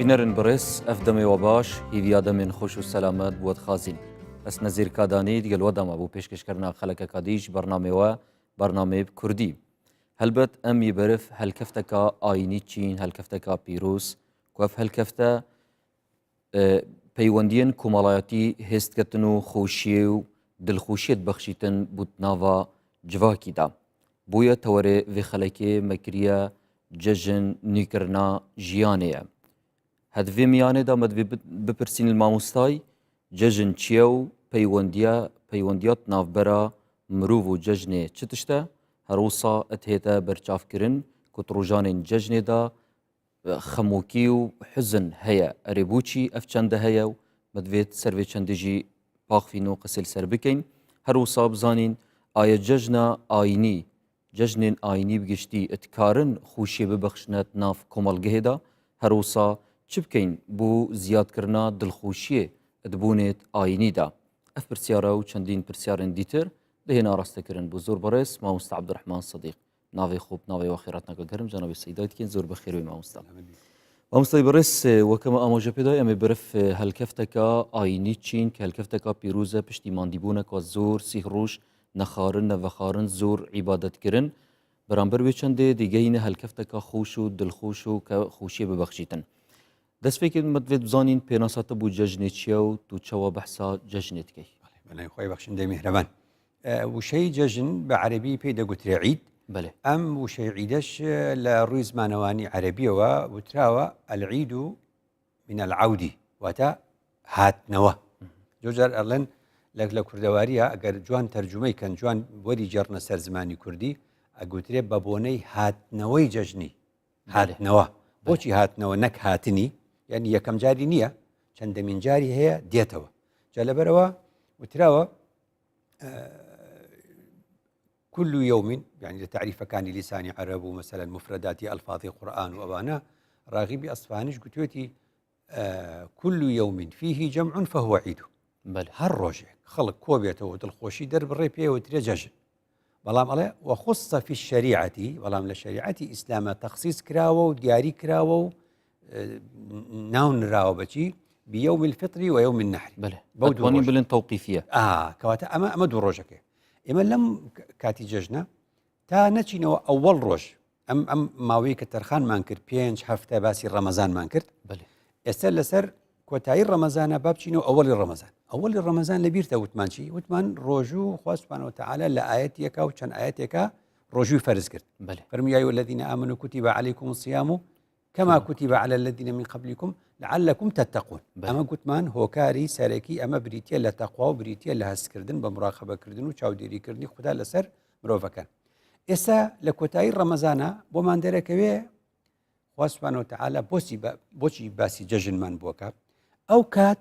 Bînerin birêz ev demê we baş, hîviya demên xweş û selamet bi we dixwazîn. Ez Nezîr Kadanî digel we dama bo pêşkêşkirina xelekeka dî ji bernameyê we, bernameyê bi kurdî. Helbet em yê beriv helkefteka ayînî çîn, helkefteka pîroz ku ev helkefte Peywendiyên komelayetî hêstketin û xweşiyê û dilxweşiyê dibexşîtin bo di nava civakî de. Bûye tewerê vê xelekê me kiriye cejn nîkirina jiyanê ye. He di vê miyanê de me divê bipirsîn li mamostay cejn çi ye û peywendiya peywendiya di navbera mirov û cejnê çi tişt e? Her wisa dihête berçavkirin ku di rojanên cejnê de Xemokî û huzn heye. Erê boçî ev çende heye û me divêt ser vê çendê jî paxvîn û qisê li ser bikeyn. Her wisa bizanîn aye cejna ayînî, cejnên ayînî bi giştî dikarin xweşiyê bibexşine di nav komelgehê de. Her wisa çi bikeyn bo ziyadkirina dilxweşiyê di bonê ayînî de? Ev pirsyar e û çendîn pirsyarên dîtir dihên arastekirin bo zor birêz Mamoste Ebdurehman Sedîq. Navê xwe bi navê we xêratnaka germ canabê Seyda dikên zor bi xêr wê mamosta. Mamostayê birêz weke me amaje pê dayê em ê birif helkefteka ayînî çîn ke helkefteka pîroz e piştî mandîbûneka zor sîh roj nexarin nevexarin zor îbadetkirin beramber wê çendê dîgehîne helkefteka xweş û dilxweş û ke xweşiyê bibexşîtin. Destpêkê me divê bizanîn pênasa te bo cejnê çi ye û tu çawa behsa cejnê dikey? Belê xwedê bexşindê mihreban. وشەی جەژن بە عەربی پێی دەگوترێ عید بەێ ئەم وشەی عیدەش لە ڕووی زمانەوانی عەربیەوە وتراوە العید و من العودی واتە هاتنەوە جۆجار ئەڵێن لەک لە کوردەواریە ئەگەر جوان تەرجمەی کەن جوان وەری جێڕنە سەر زمانی کوردی ئەگوترێ بە بۆنەی هاتنەوەی جەژنی هاتنەوە بۆچی هاتنەوە نەک هاتنی یعنی یەکەم جاری نییە چەندەمین جاری هەیە دێتەوە جا لەبەرەوە وتراوە كل يوم يعني لە تعریفەکانی لیسانی عەرەب و مەسەلەن مفرداتی ئەلفاظی قورآن و ئەوانە ڕاغیبی ئەسفانیش گوتوێتی كل يوم فيه جمع فهو عيد بەلێ. هەر ڕۆژێک خەڵک کۆبێتەوە دڵخۆشی دەربڕێ پێوترێ جەژن بەڵام ئەڵێ وخص في الشريعة بەڵام لە شەریعەتی ئیسلامە تەخسیس کراوە و دیاری کراوە و ناو نراوە بەچی بيوم الفطر ويوم النحر بەلێ بەو دوو ئەتوانین ڕۆژە. بڵێن تەوقیفیە ئا کەواتە ئەمە ئەمە دوو ڕۆژەکەی ئێمە لەم کاتی جەژنە تا نەچینەوە ئەوەڵ ڕۆژ ئەم ئەم ماوەی کە تەرخانمان کرد پێنج هەفتە باسی ڕەمەزانمان کرد بەلێ ئێستا لەسەر کۆتایی ڕەمەزانە با بچینەوە ئەوەڵی ڕەمەزان ئەوەڵی ڕەمەزان لە بیرتە وتمان چی وتمان ڕۆژوو خوا سبحانه وتعالى لە ئاەتێکا و چەند ئاەتێکا ڕۆژووی فەرز کرد بەلێ فەرمی يا أيها الذين آمنوا كتب عليكم الصيام كما كتب على الذين من قبلكم لعلكم تتقون بەلێ. ئەمە گوتمان هۆکاری سەرەکی ئەمە بریتە لە تەقوا و بریتە لە هەستکردن بە مراقەبەکردن و چاودێریکردنی خودا لەسەر مرۆڤەکان ئێستا لە کۆتایی ڕەمەزانە بۆمان دەرەکەوێ خوا سبحانه وتعالى بۆچی بۆچی باسی جەژنمان بووەکە ئەو کات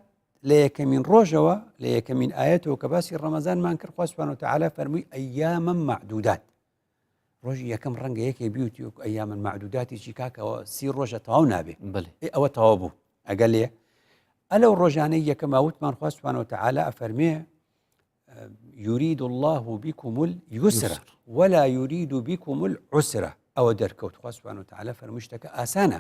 لە یەکەمین ڕۆژەوە لە یەکەمین ئاەتەوە کە باسی ڕەمەزانمان کرد خوا سبحانه وتعالى فەرمووی أياما معدودات ڕۆژی یەکەم ڕەنگە یەکێ بیوتی وەکو أياما معدودات ی چی کاکەوە سی ڕۆژە تەواو نابێ بەێ ئێ ئەوە تەواو بوو ئەگەر لێ ئەلەو ڕۆژانەی یەکەم وتمان خوا سبحانه وتعالى ئەفەرمێ يريد الله بكم اليسر ولا يريد بكم العسر ئەوە دەرکەوت خوا سبحانه وتعالى فەرمووی شتەکە ئاسانە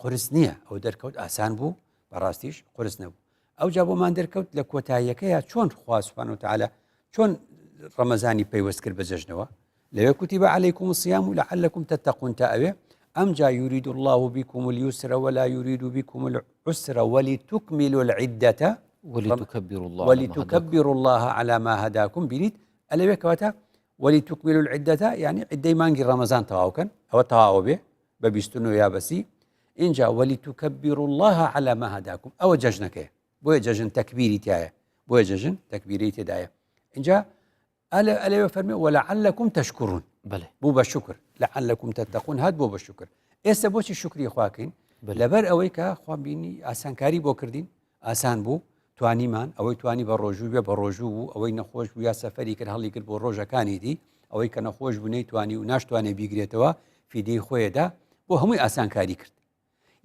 قورس نییە ئەو دەرکەوت ئاسان بوو بەڕاستیش قورس نەبوو ئەو جا بۆمان دەرکەوت لە کۆتاییەکەیە چۆن خوا سبحانه وتعالى چۆن ڕەمەزانی پەیوەست کرد بە جەژنەوە لەوێ كتب عليكم الصيام لعلكم تتقون تا ئەوێ ئەمجا يريد الله بكم اليسر ولا يريد بكم العسر ولتكملوا العدة ولتكبروا الله ولتكبروا الله على ما هداكم بینیت ئەلەوێ کەواتە ولتكملوا العدة یعنی عدەی مانگی ڕەمەزان تەواوکەن ئەوە تەواوە بێ بە 29 یا بەسی اینجا ولتكبروا الله على ما هداكم ئەوە جەژنەکەیە بۆیە جەژن تەکبیری تایە بۆیە جەژن تەکبیری تێدایە اینجا ئەلە ئەلەوێ فەرمی ولعلکم تشکرون بەلێ بوو بە شکر لعلکم تتقون هات بۆ بە شکر ئێستا بۆچی شکری خواکەین لەبەر ئەوەی کە خوا بینی ئاسانکاری بۆ کردین ئاسان بوو توانیمان ئەوەی توانی بە ڕۆژوو بێ بە ڕۆژوو بوو ئەوەی نەخۆش بوو یا سەفەری کرد هەڵی کرد بۆ ڕۆژەکانی دی ئەوەی کە نەخۆش بوو نەیتوانی و ناشتوانێ بیگرێتەوە فیدەی خۆیدا بۆ هەمووی ئاسانکاری کرد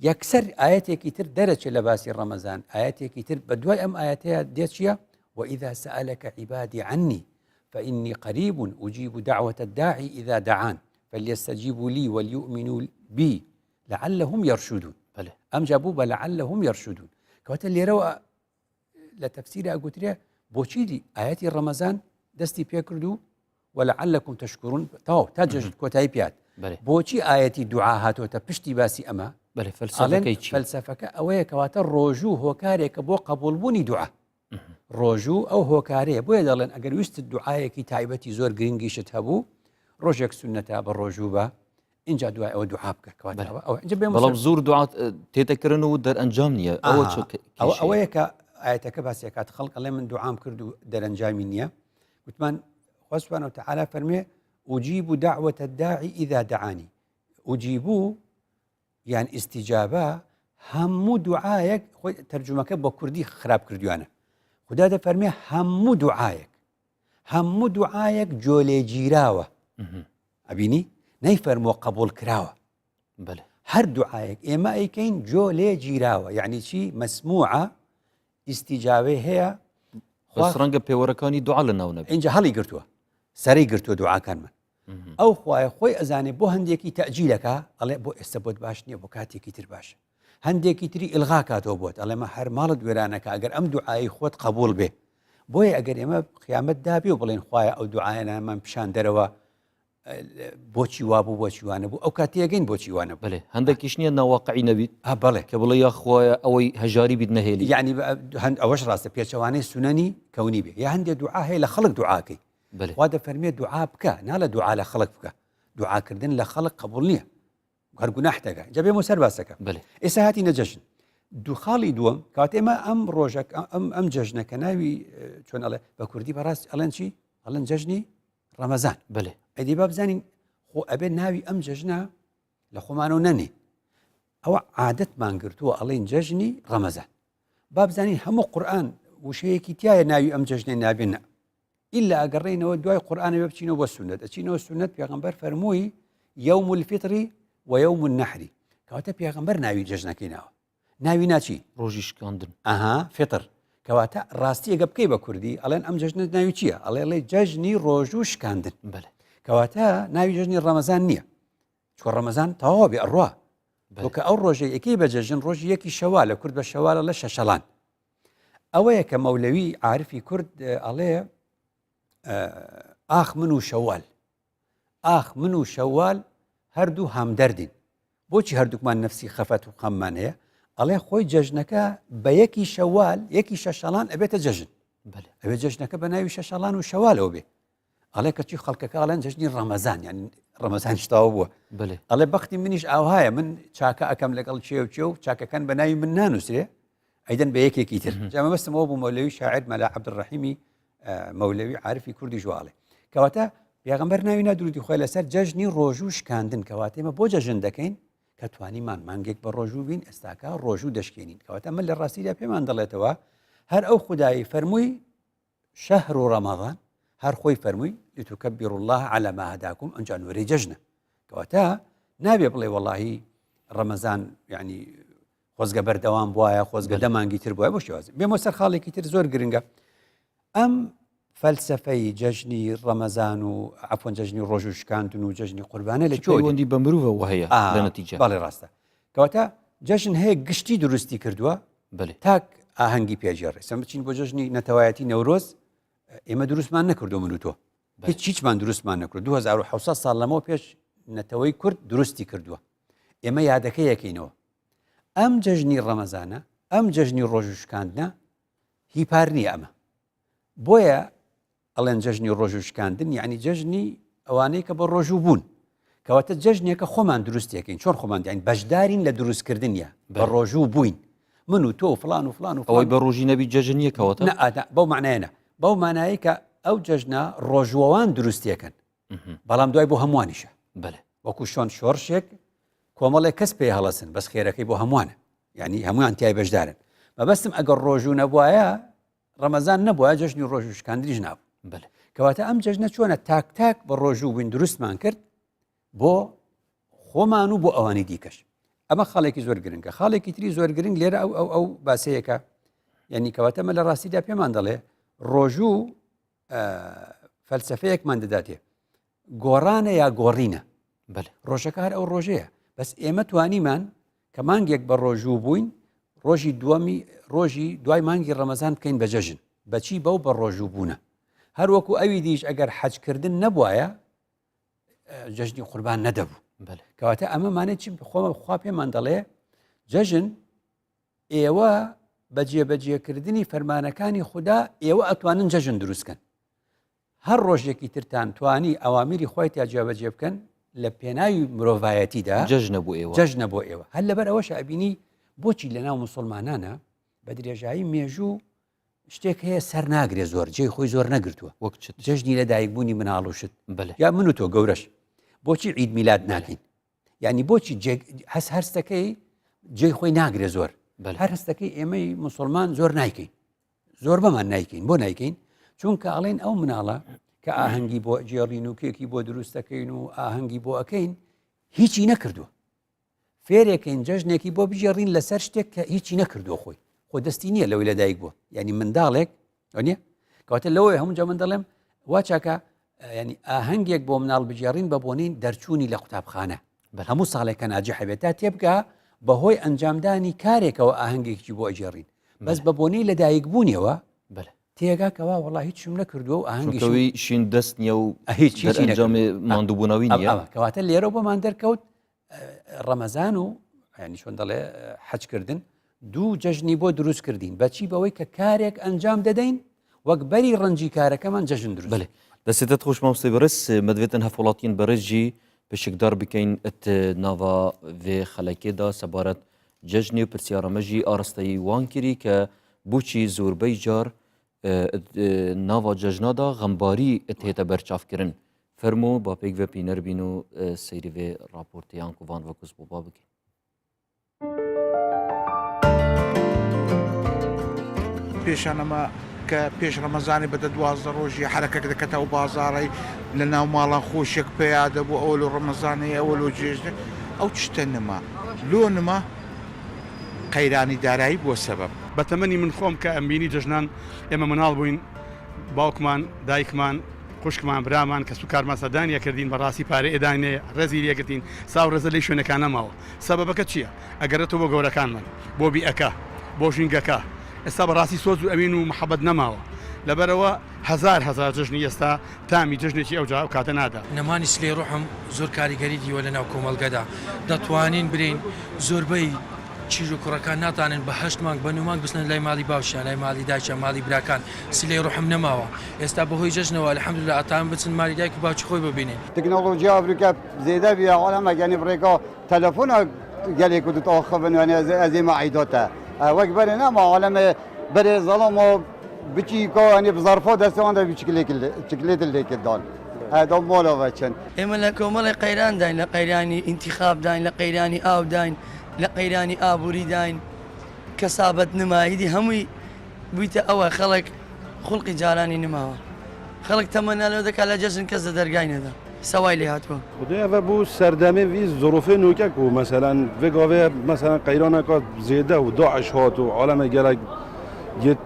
یەکسەر ئایەتێکی تر دەرەچێت لە باسی ڕەمەزان ئایەتێکی تر بە دوای ئەم ئایەتەیە دێت چییە وإذا سألك عبادي عني فإني قريب أجيب دعوة الداعي إذا دعان فليستجيبوا لي وليؤمنوا بي لعلهم يرشدون بەلێ. ئەمجا بوو بە لعلهم يرشدون. کەواتە لێرەوە لە تەفسیرا ئەگوترێ بۆچی دی ئاەتی ڕەمەزان دەستی پێکرد و ولعلكم تشكرون تەواو تا جەژن کۆتایی پیات بۆچی ئاەتی دوعا هاتۆتە پشتی باسی ئەمە فەلسفەکە ئەوەیە کەواتە ڕۆژوو هۆکارێکە بۆ قبولبوونی دوعا ڕۆژوو ئەو هۆکارەیە بۆیە دەڵێن ئەگەر ویستت دوعایەکی تایبەتی زۆر گرنگیشت هەبوو ڕۆژێک سونەتە بە ڕۆژوو بە اینجا دوای ئەوە دوعا بکە کەواتەوە ئەوە اینجا بێم بەڵام زۆر دوعات تێدەکردن و دەرئەنجام نییە ئەوە ئەوە ئەوەیە کە ئاەتەکە باسیەکات خەڵک ئەڵێ من دوعام کرد و دەرەنجامی نییە گوتمان خوا سبحانه وتعالى فەرمێ أجيب دعوة الداعي إذا دعاني أجيب یان ئیستیجابە هەموو دوعایەک خۆی تەرجومەکە بە کوردی خراپ کردویانە خدا دەفەرمێ هەموو دوعایەک هەموو دوعایەک جۆلێگیراوە ئەبینی نەیفەرمووە قبول کراوە هەر دوعایەک ئێمە ئەیکەین جۆ لێ گیراوە یعنی چی مەسموعە ئیسیجاوێ هەیە خوا ڕەنگە پێوەرەکانی دوعا لە ناو نەبێ اینجا هەڵی گرتووە سەری گرتووە دوعاکانمان ئەو خوایە خۆی ئەزانێ بۆ هەندێکی تەجیلەکە ئەڵێ بۆ ئێستا بۆت باش نییە بۆ کاتێکی تر باشە هەندێکی تری ئیلغا کاتەوە بۆت ئەڵێ مە هەر ماڵت وێرانەکە ئەگەر ئەم دوعایی خۆت قبول بێ بۆیە ئەگەر ئێمە قیامەت دابێ و بڵێن خوایە ئەو دوعاەنەمان پیشان دەرەوە بۆچی وابوو بۆچی وانە بوو ئەو کاتیەگەین بۆچی وانە بڵێ هەندێکیش نییە ناواقعی نەبیت بەڵێ کە بڵێ یاخوایە ئەوەی هەژاری بیت نەهێلی یعنی هەند ئەوەش ڕاستە پێچەوانەی سونەنی کەونی بێ یا هەندێک دوعا هەیە لە خەڵک دوعاکەی خوا دەفەرمێ دوعا بکە نا لە دوعا لە خەڵک بکە دوعاکردن لە خەڵک قبول نییە هەر گوناح دەگا جا بێمە سەر باسەکە ئێستا هاتینە جەژن دوو خاڵی دووەم کات ئێمە ئەم ڕۆژە ئەم ئەم جەژنە کە ناوی چۆن ئەڵێ بە کوردی بەڕاست ئەڵێن چی ئەڵێن جەژنی ڕەمەزان بەێ ئەدی با بزانین خۆ ئەبێ ناوی ئەم جەژنە لە خۆمانەوە نەنێ ئەوە عادەتمان گرتووە ئەڵێن جەژنی ڕەمەزان با بزانین هەموو قورآن وشەیەکی تایە ناوی ئەم جەژنێ نابێنە ئیلا ئەگەڕێینەوە دوای قورئان ئەبێ بچینەوە بۆ سوننەت ئەچینەوە سوننەت پێغەمبەر فەرمووی یوم الفطر و یوم النحر کەواتە پێغەمبەر ناوی جەژنەکەی ناوە ناوی ناچی ڕۆژی شکاندن ئەها فطر کەواتە ڕاستیەکە بکەی بە کوردی ئەڵێن ئەم جەژنە ناوی چییە ئەڵێ ڵێ جەژنی ڕۆژ و شکاندن بەێ کەواتە ناوی جەژنی ڕەمەزان نییە چۆ ڕەمەزان تەواو بێ ئەڕوا کە ئەو ڕۆژەی یەکەی بە جەژن ڕۆژی یەکی شەوا لە کورد بە شەوالە لە شەشەڵان ئەوەیە کە مەولەوی عارفی کورد ئەڵێ ئاخ من و شەوال ئاخ من و شەوال هەردوو هامدەردین بۆچی هەردووکمان نفسی خەفەت و خەممان هەیە ئەڵێ خۆی جەژنەکە بە یەکی شەوال یەکی شەشەڵان ئەبێتە جەژن ئەوێ جەژنەکە بە ناوی شەشەڵان و شەوالەوە بێ ئەڵێ کەچی خەڵکەکە ئەڵێن جەژنی ڕەمەزان یان ڕەمەزان شتاوە بووە ئەڵێ بەختی منیش ئاوهایە من چاکە ئەەکەم لەگەڵ چێ و چێ و چاکەکان بە ناوی من نانووسرێ ئەیدەن بە یەکێکی تر جا مەبەستم ئەوە بوو مەولەوی شاعر مەلا عەبدولڕەحیمی مەولەوی عارفی کوردی ژواڵێ کەواتە پێغەمبەر ناوی نادرودی خۆی لەسەر جەژنی ڕۆژوو شکاندن کەواتە ئێمە بۆ جەژن دەکەین کە توانیمان مانگێک بە ڕۆژوو بین ئێستاکە ڕۆژوو دەشکێنین کەواتە من لە ڕاستیدا پێمان دەڵێتەوە هەر ئەو خودایی فەرمووی شهر رمضان هەر خۆی فەرمووی لتکبروا الله على ما هداكم ئەنجا نۆرەی جەژنە کەواتە نابێ بڵێ وەڵاهی ڕەمەزان یعنی خۆزگە بەردەوام بواە خۆزگە دەمانگی تر بووە بۆ شێواز بێمە سەر خاڵێکی تر زۆر گرنگە ئەم فەلسفەی جەژنی ڕەمەزان و عفوەن جەژنی ڕۆژ و شکاندن و جەژنی قوربانە لە پەیوەندی بە مرۆڤەوە هەیە لە نەتیجە بەڵێ ڕاستە کەواتە جەژن هەیە گشتی دروستی کردووە تاک ئاهەنگی پێگێڕێ سەم بچین بۆ جەژنی نەتەوایەتی نەورۆز ئێمە دروستمان نەکردو من و تۆ هیچ هیچمان دروستمان نەکرد 2600 ساڵ لەمەوە پێش نەتەوەی کورد دروستی کردووە ئێمە یادەکە یەکەینەوە ئەم جەژنی ڕەمەزانە ئەم جەژنی ڕۆژ شکاندنە هی پار نییە ئەمە بۆیە ئەڵێن جەژنی ڕۆژوو شکاندن یعنی جەژنی ئەوانەی کە بە ڕۆژوو بوون کەواتە جەژنێکە خۆمان دروستێکین چۆن خۆمان دیین بەشدارین لە دروستکردنیە بە ڕۆژوو بووین من و تۆ و فلان و فلان و ئەوەی بە ڕۆژی نەبی جەژن نییە کەواتە بەو معنایەنە بەو مانایی کە ئەو جەژنە ڕۆژوەوان دروستێکن بەڵام دوای بۆ هەمووانیشە بەێ وەکو شۆن شۆڕشێک کۆمەڵێک کەس پێ هەڵەسن بەس خێرەکەی بۆ هەمووانە یعنی هەمویان تای بەشدارن مەبەستم ئەگەر ڕۆژوو نەبواە ڕەمەزان نەبوایە جەژنی ڕۆژوو شکاندنیش نابوو. بەلێ. کەواتە ئەم جەژنە چۆنە تاک تاک بە ڕۆژوو بووین دروستمان کرد بۆ خۆمان و بۆ ئەوانی دیکەش. ئەمە خاڵێکی زۆر گرنگە. خاڵێکی تری زۆر گرنگ لێرە ئەو ئەو ئەو باسەیەکە یعنی کەواتە مە لە ڕاستیدا پێمان دەڵێ ڕۆژوو فەلسفەیەکمان دەداتێ گۆڕانە یا گۆڕینە بەلێ. ڕۆژەکە هەر ئەو ڕۆژەیە بەس ئێمە توانیمان کە مانگێک بە ڕۆژوو بووین ڕۆژی دووەمی ڕۆژی دوای مانگی ڕەمەزان بکەین بە جەژن بەچی بەو بە ڕۆژوو بوونە هەروەکو ئەوی دیش ئەگەر حەجکردن نەبوایە جەژنی قوربان نەدەبوو کەواتە ئەمە مانێ چی خۆمە خوا پێمان دەڵێ جەژن ئێوە بە جێبەجێکردنی فەرمانەکانی خودا ئێوە ئەتوانن جەژن دروستکەن هەر ڕۆژێکی ترتان توانی ئەوامیری خۆی تیا جێبەجێ بکەن لە پێناوی مرۆڤایەتیدا جەژنە بۆ ئێوە جەژنە بۆ ئێوە هەر لەبەر ئەوەش ئەبینی بۆچی لە ناو مسلمانانە بە درێژایی مێژوو شتێک هەیە سەر ناگرێ زۆر جێی خۆی زۆر نەگرتووە وەک چ جەژنی لە دایکبوونی مناڵ و شت بەلێ یا من و تۆ گەورەش بۆچی عید میلاد ناکەین یعنی بۆچی هەست هەرستەکەی جێی خۆی ناگرێ زۆر هەر هەستەکەی ئێمەی مسلمان زۆر نایکەین زۆر بەمان نایکەین بۆ نایکەین چونکە ئەڵێن ئەو مناڵە کە ئاهەنگی بۆ جێڕین و کێکی بۆ دروستەکەین و ئاهەنگی بۆ ئەەکەین هیچی نەکردووە فێرێکەین جەژنێکی بۆ بگێڕین لەسەر شتێک کە هیچی نەکردووە خۆی خۆ دەستی نییە لەوەی لەدایک بووە یعنی منداڵێک نیە کەواتە لەوەی هەموو جا من دەڵێم وا چاکە ینی ئاهەنگێک بۆ مناڵ بگێڕین بە بۆنین دەرچوونی لە قوتابخانە بە هەموو ساڵێک کە ناجح بێت تا تێبگا بەهۆی ئەنجامدانی کارێکەوە ئاهەنگێکی بۆ ئەگێڕین بەس بە بۆنەی لەدایک بوونیەوە تێگا کەوا وڵا هیچم نەکردووە و ئاهەنگیشەوەی شین دەست نییە و هیچ ئەنجامی ماندووبوونەوەی نییە کەواتە لێرە بۆمان دەرکەوت ڕەمەزان و ینی چۆن دەڵێ حەجکردن دوو جەژنی بۆ دروست کردین بەچی بەوەی کە کارێک ئەنجام دەدەین وەک بەری ڕەنجی کارەکەمان جەژن دروست بەێ دەستێتت خۆش مامۆستای بەڕێز مەدوێتن هەفوڵاتیین بەڕێزجی پشکدار بکەین ات ناڤا vê خەلەکێدا سەبارەت جەژنێ و پرسیارەمەژی ئاراستەی وان کری کە بۆچی زۆربەی جار ناڤا جەژنادا غەمباری ات هێتە بەرچافکردن فەرموو با پێکڤە پینەر بین و سەیری vê راپۆرتێ یان کو van vekûs بۆ با بکەین. پێشان ئەمە کە پێش ڕەمەزانی بە دە 12 ڕۆژی حرەکەک دەکەتە ئەو بازاڕەی لە ناو ماڵان خۆشێک پیا دەبوو ئەوە لۆ ڕەمەزانەیە ئەوە لۆ جێژنە ئەو چشتە نما لۆ نما قەیرانی دارایی بووە سەبەب. بە تەمەنی من خۆم کە ئەمبینی جەژنان ئێمە مناڵ بووین باوکمان دایکمان خوشکمان برامان کەس و کارمان سەردانی ئەکردین بەڕاستی پارەی ئەداینێ ڕێزی لێ ئەگرتین ساو ڕێزە لەی شوێنەکا نەماوە سەبەبەکە چیە ئەگەرێتەوە بۆ گەورەکانمان بۆ بیئەکە بۆ ژینگەکە ئێستا بەڕاستی سۆز و ئەوین و محەبەت نەماوە لەبەرئەوە هەزار هەزار جەژنی ئێستا تامی جەژنێکی ئەوجا ئەو کاتە نادا. نەمانی سلەی ڕوحم زۆر کاریگەری دیوە لەناو کۆمەڵگەدا دەتوانین برێین زۆربەی کیژ و کوڕەکان ناتانن بە هەشت مانگ بە نۆ مانگ بچنە لای ماڵی باوکیان لای ماڵی دایکیان ماڵی براکان سلەی ڕوحم نەماوە ئێستا بەهۆی جەژنەوە الحمدللە ئەتان بچن مالی دایک و باوکی خۆی ببینین. تکنۆلۆژیا ئەفریکا زێدە بیە عالەمە یانی بڕێکا تەلەفۆنا گەلێک و دتاخڤن یانی ئەز ئێمە عیداتە وەک بەرێ نەما عالەمێ بەرێ زەڵاما بچی کا یانی bi zarfa destê wan de çiklêt lê kirdan da mala veçin. ئێمە لە کۆمەڵی قەیرانداین لە قەیرانی ئینتیخابداین لە قەیرانی ئاوداین لە قەیرانی ئابووریداین کەسابەت نما ئیدی هەمووی بوویتە ئەوە خەڵک خوڵقی جارانی نماوە خەڵک تەمەنا لەوە دەکات لە جەژن کەس لە دەرگای نەدا سەوای لێ هاتووە. خودێ ئەڤە بوو سەردەمێ ڤی زروفێ نوکە کو مەسەلەن ڤێ گاڤێ مەسەلەن قەیرانەکا زێدە و داعش هات و عالەمێ گەلەک گێت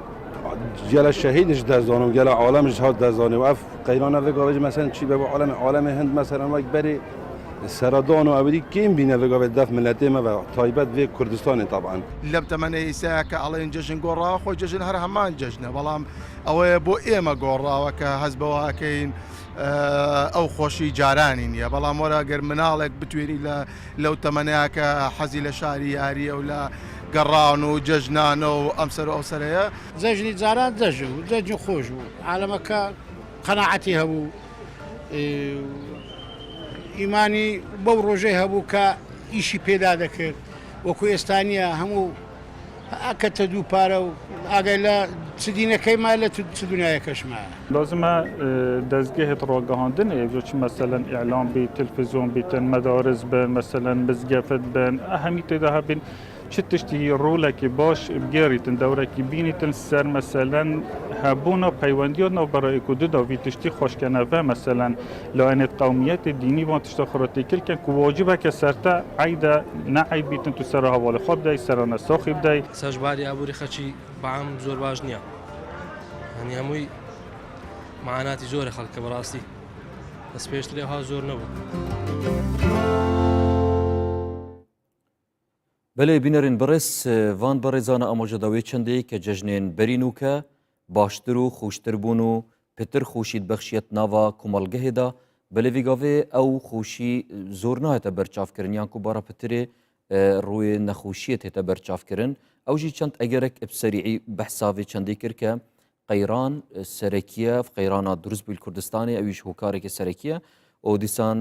گەلە شەهیدش دەست دان و گەلە عالەمش هات دەست دانێ و ئەف قەیرانە ڤێ گاڤێ مەسەلەن چی بە بۆ عالەمێ عالەمێ هند مەسەلەن وەک بەرێ سەرەدان و ئەوری کێم بینە ڤێ گاڤێ دەف ملەتێ مە ڤە تایبەت ڤێ کوردستانێ تەبعەن. لەم تەمەنەی ئیستا کە ئەڵێن جەژن گۆڕاوە خۆی جەژن هەر هەمان جەژنە بەڵام ئەوەیە بۆ ئێمە گۆڕاوە کە هەست بەوە ئەکەین ئەو خۆشی جارانی نییە بەڵام وەرە گەر مناڵێک بتوێنی لە لەو تەمەنەیە کە حەزی لە شاری یاریە و لە گەڕان و جەژنانە و ئەم سەر و ئەو سەرەیە. جەژنی جاران جەژن بوو جەژنی خۆش بوو عالەمەکە قەناعەتی هەبوو ئیمانی بەو ڕۆژەی هەبوو کە ئیشی پێدا دەکرد وەکو ئێستا نییە هەموو ئەکەتە دوو پارە و ئاگای لە چ دینەکەی مایە لە چ دنیایەکەش مایە. لازمە دەزگەهێت ڕاگەهاندن ئێ چ مەسەلەن ئیعلام بیت تلفزیۆن بیتن مەدارس بن مەسەلەن مزگەفت بن هەمی تێدا هەبین چ تشتی ڕۆلەکی باش بگێڕیتن دەورەکی بینیتن سەر مەسەلەن هەبوونا پەیوەندیا ناوبەرا ئێک و دودا وی تشتی خوشکەنەڤە مەسەلەن لایەنێت قەومیەتی دینی وان تشتا خرا تێکل کەن کو واجبە کە سەرتە عەیدە نە عەیب بیتن تو سەرا هەواڵێ خوا بدەی سەرا نەساخی بدەی. ئێستاش باری ئابووری خەلکی بەعام زۆر باش نییە یانی هەمووی معاناتی زۆرە خەڵکە بەڕاستی بەس پێشتر ئەوها زۆر نەبوو. Belê bînerên birêz van birêzana amaje da wê çendê ke cejnên berî nûke baştir û xweştir bûn û pitir xweşî dibexşiye di nava komalgehê de, belê vê gavê ew xweşî zor nahête berçavkirin yan ku bara pitirê rûyê nexweşiyê tête berçavkirin. Ew jî çend egerek bi serî behsa vê çendê kir ke Qeyran serekî ye, qeyrana dirust bû li Kurdistanê ew jî hokarekê serekî ye û dîsan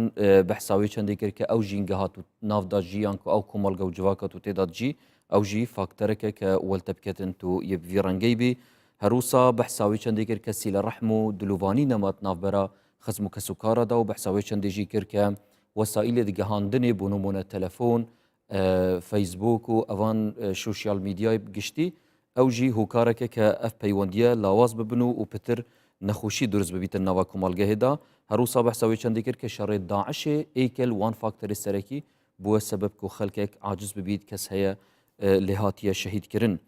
behsa wê çendê kir ke ew jîngeha tu nav da jî yan ku ew komalge û civaka tu tê da dijî ew jî faktereke ke welte biketin tu yê bi vî rengey bî. Her wisa behsa wê çendê kir ke sîlerehm û dilovanî nema di navbera xizm û kesûkara de û behsa wê çendê jî kir ke wesaîlê digihandinê bo nimûne telefon, Facebook û evan sosyal medyayê bi giştî ew jî hokareke ke ev peywendiye lawaz bibin û pitir nexweşî dirust bibîtin nava komalgehê de. Her wisa behsa wê çendê kir ke şerê DAIŞ'ê êkel wan fakterê serekî bûye sebeb ku xelkek aciz bibît kes heye lê hatiye şehîdkirin.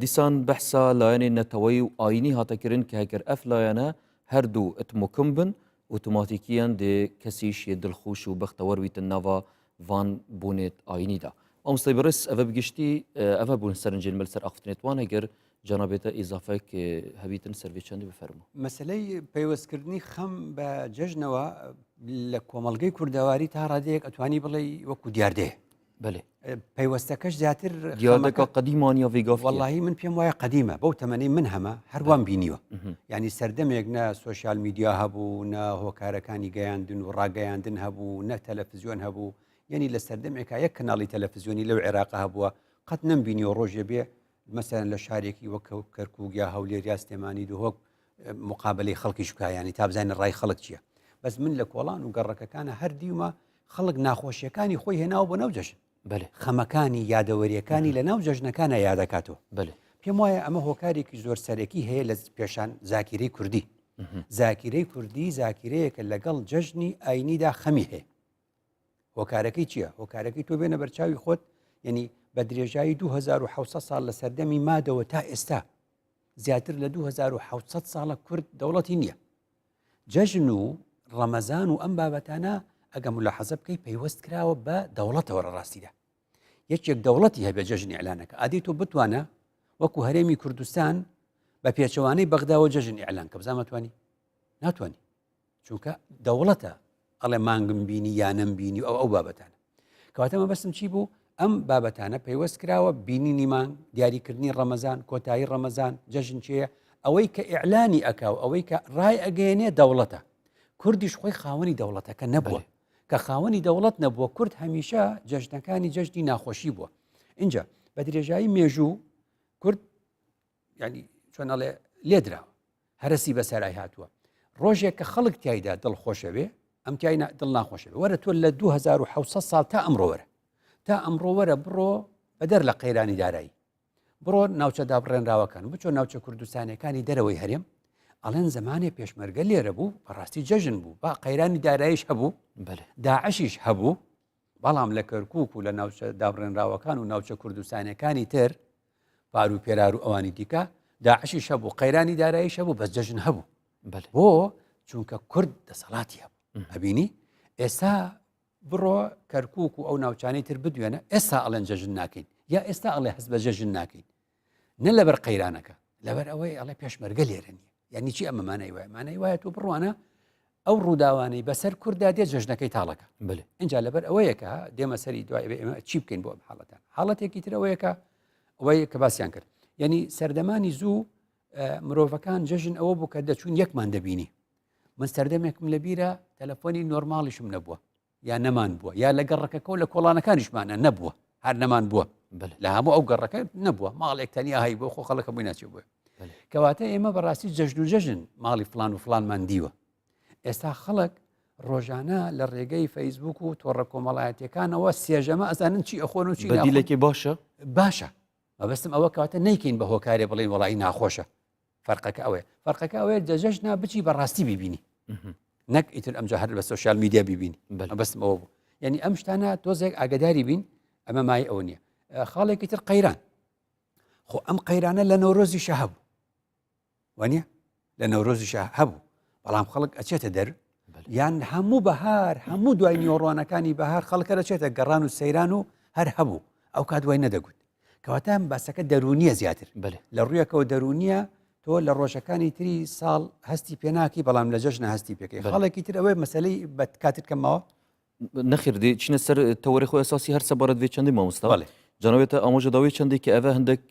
Dîsan behsa layenê neteweyî û ayînî hate kirin ke heger ev layene her du itmukim bin otomatîkiyen dê kesîş yê dilxweş û bextewer wîtin nava van bonê ayînî de. Mamosteyê birêz ev bi giştî ev bûn serincên me li ser axiftinê wan heger cenabê te îzafek hebîtin ser vê çendê bifermo. Meseleyê peywestkirinî xem be cejnewa li komelgey kurdewarî ta radeyek etwanî bilê wekû diyardeyê. Belê. Peywestekەش زیاتر دیاردەکە قەدیمان یا vê gavkî وەڵاهی من پێم وایە قەدیمە بەو تەمەنەی من هەمە هەروام بینیوە یعنی سەردەمێک نە سۆشیال میدیا هەبوو نە هۆکارەکانی گەیاندن و ڕاگەیاندن هەبوو نە تەلەفزیۆن هەبوو یعنی لە سەردەمێکا یەک کەناڵی تەلەفزیۆنی لەو عێراق هەبووە قەت نەمبینیوە ڕۆژێ بێ مەسەلەن لە شارێکی وەک کەرکوک یا هەولێر یا سلێمانی دهۆک مقابلەی خەڵکیش بکە ینی تا بزانین ڕای خەڵک چییە بەس من لە کۆڵان و گەڕەکەکانە هەر دیومە خەڵک ناخۆشیەکانی خۆی هێناوە بۆ ناو جەژن بەێ خەمەکانی یادەوەریەکانی لە ناو جەژنەکانە یادەکاتەوە بەێ پێم وایە ئەمە هۆکارێکی زۆر سەرەکی هەیە لە پێشان زاکیرەی کوردی زاکیرەی کوردی زاکیرەیەکە لەگەڵ جەژنی ئاینیدا خەمی هەیە هۆکارەکەی چییە؟ هۆکارەکەی تۆ بێنە بەرچاوی خۆت یعنی بە درێژایی 2600 ساڵ لە سەردەمی مادەوە تا ئێستا زیاتر لە 2600 ساڵە کورد دەوڵەتی نییە جەژن و ڕەمەزان و ئەم بابەتانە ئەگە ملاحەزە بکەی پەیوەست کراوە بە دەوڵەتەوە لە ڕاستیدا یەکێک دەوڵەتی هەبێ جەژن ئیعلانەکە ئادی تۆ بتوانە وەکو هەرێمی کوردستان بە پێچەوانەی بەغداوە جەژن ئیعلان کە بزانمەتوانی ناتوانانی چونکە دەوڵەتە ئەڵێ مانگم بینی یا نەم بینی و ئەو ئەو بابەتانە کەواتە مەبەستم چی بوو ئەم بابەتانە پەیوەست کراوە بینینی مانگ دیاریکردنی ڕەمەزان کۆتایی ڕەمەزان جەژن چێە ئەوەی کە ئیعلانی ئەکا و ئەوەی کە ڕای ئەگەیەنێ دەوڵەتە کوردیش خۆی خاوەنی دەوڵەتەکە نەبووە کە خاوەنی دەوڵەت نەبووە کورد هەمیشە جەژنەکانی جەژنی ناخۆشی بووە اینجا بە درێژایی مێژوو کورد ینی چۆن ئەڵێ لێدراوە هەرەسی بەسەرای هاتووە ڕۆژێک کە خەڵک تایدا دڵ خۆشەوێ ئەم تای دڵ ناخۆشەوێ وەرە تۆ لە 2600 ساڵ تا ئەمڕۆ وەرە تا ئەمڕۆ وەرە بڕۆ بەدەر لە قەیرانی دارایی بڕۆ ناوچە دابڕێنراوەکان بچۆ ناوچە کوردستانەکانی دەرەوەی هەرێم ئەڵێن زمانێ پێشمەرگە لێرە بوو بەڕاستی جەژن بوو با قەیرانی دارایش هەبوو داعشیش هەبوو بەڵام لە کەرکک و لە ناوچە دابڕێنراوەکان و ناوچە کوردستانەکانی تر پار و پێرار و ئەوانی دیکە داعشیش هەبوو قەیرانی داراییش هەبوو بەس جەژن هەبوو بۆ چونکە کورد دەسەڵاتی هەبوو ئەبینی ئێستا بڕۆ کەرکک و ئەو ناوچانەی تر بدوێنە ئێستا ئەڵێن جەژن ناکەین یا ئێستا ئەڵێ هەست بە جەژن ناکەین نە لەبەر قەیرانەکە لەبەر ئەوەی ئەڵێ پێشمەرگە لێرە نیە یعنی چی ئەمە مانای وایە مانای وایە تۆ بڕوانە ئەو ڕووداوانەی بەسەر کووردا دێ جەژنەکەی تاڵەکە بلێ اینجا لەبەر ئەوەیەکە دێمە سەری دوای ئێمە چی بکەین بۆ ئەم حاڵەتان حاڵەتێکی تر ئەوەیەکە ئەوەی کە باسییان کرد یعنی سەردەمانی زوو مرۆڤەکان جەژن ئەوە بوو کە دەچوون یەکمان دەبینی من سەردەمێکم لەبیرە تەلەفۆنی نۆرماڵیشم نەبووە یا نەمان بووە یا لە گەڕەکەکە و لە کۆڵانەکانیشمانە نەبووە هەر نەمان بووە لە هەموو ئەو گەڕەکە نەبووە ماڵێک تەنیا هەی بۆ خۆ خەڵکە بووی ناچێ بووە کەواتە ئێمە بەڕاستی جەژن و جەژن ماڵی فلان و فلانمان دیوە ئێستا خەڵک ڕۆژانە لە ڕێگەی فەیسبوک و تۆڕە کۆمەڵایەتەکانەوە سێژەمە ئەزانن چی ئەخۆن و چی دیلێکی باشە باشە مەبەستم ئەوە کەواتە نیکەین بە هۆکارێ بڵین وڵی ناخۆشە فەرقەکە ئەوەیە فەرقەکە ئەوەیە دەجەژنا بچی بەڕاستی بیبینی نەک ئیتر ئەمجا هەر بە سۆشیال میدیا بیبینی بەستم ئەوە بوو یعنی ئەم شتانە تۆزێک ئاگداری بین ئەمە مای ئەوە نییە خاڵێکی تر قەیران خۆ ئەم قەیرانە لە نەورۆزی شە هەبوو وانە لە نەورۆزی شە هەبوو بەڵام خەڵک ئەچێتە دەر یان هەموو بەهار هەموو دوای نیۆڕوانەکانی بەهار خەڵکە دەچێتە گەڕان و سەیران و هەر هەبوو. ئەو کات وای نەدەگوت. کەواتە ئەم باسەکە دەروونیە زیاتر بەێ لە ڕوویەکەوە دەروونیە تۆ لە ڕۆژەکانی تری ساڵ هەستی پێناکی بەڵام لە جەژنە هەستی پێکەی خاڵێکی تر ئەوەی مەسلەی بە کاتت کەمەوە نەخیر دێ چینە سەر تەوەری خۆی ئەساسی هەر سەبارەت وێ چەندی مامۆستا جنابێتە ئامۆژە داوی چەندێک کە ئەvە هەندێک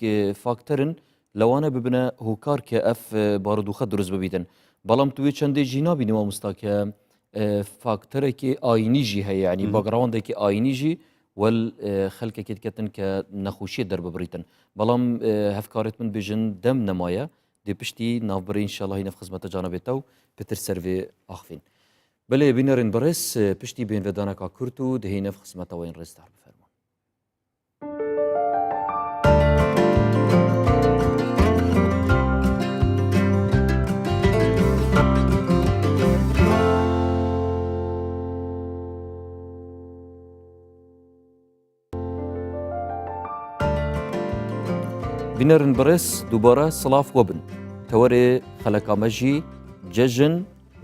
فاکتەرن لەوانە ببنە هۆکار کە ئەف بارودوخە دروست ببیتن بەڵام توێ چەندێک ژی نابینی مامۆستا کە فاکتەرێکی ئاینیژی هەیە ینی باگراوندێکی ئاینیژی وەل خەلکەکێت کەتن کە نەخۆشیە دەرببڕیتن بەڵام هەفکارێت من بێژن دەم نەمایە دێ پشتی ناوبڕی انشاءاللە نەف خزمەتە جانە بێتە و پتر سەرێ ئاخفین بەلێ بینەرێن بەڕێز پشتی بێنڤەدانەکا کورت و دهینەڤ خزمەتەوەین ڕێزدار بفەرموون. بینەرن بەڕێز دووبارە سڵاف وەبن تەوەرێ خەلەکامە ژی جەژن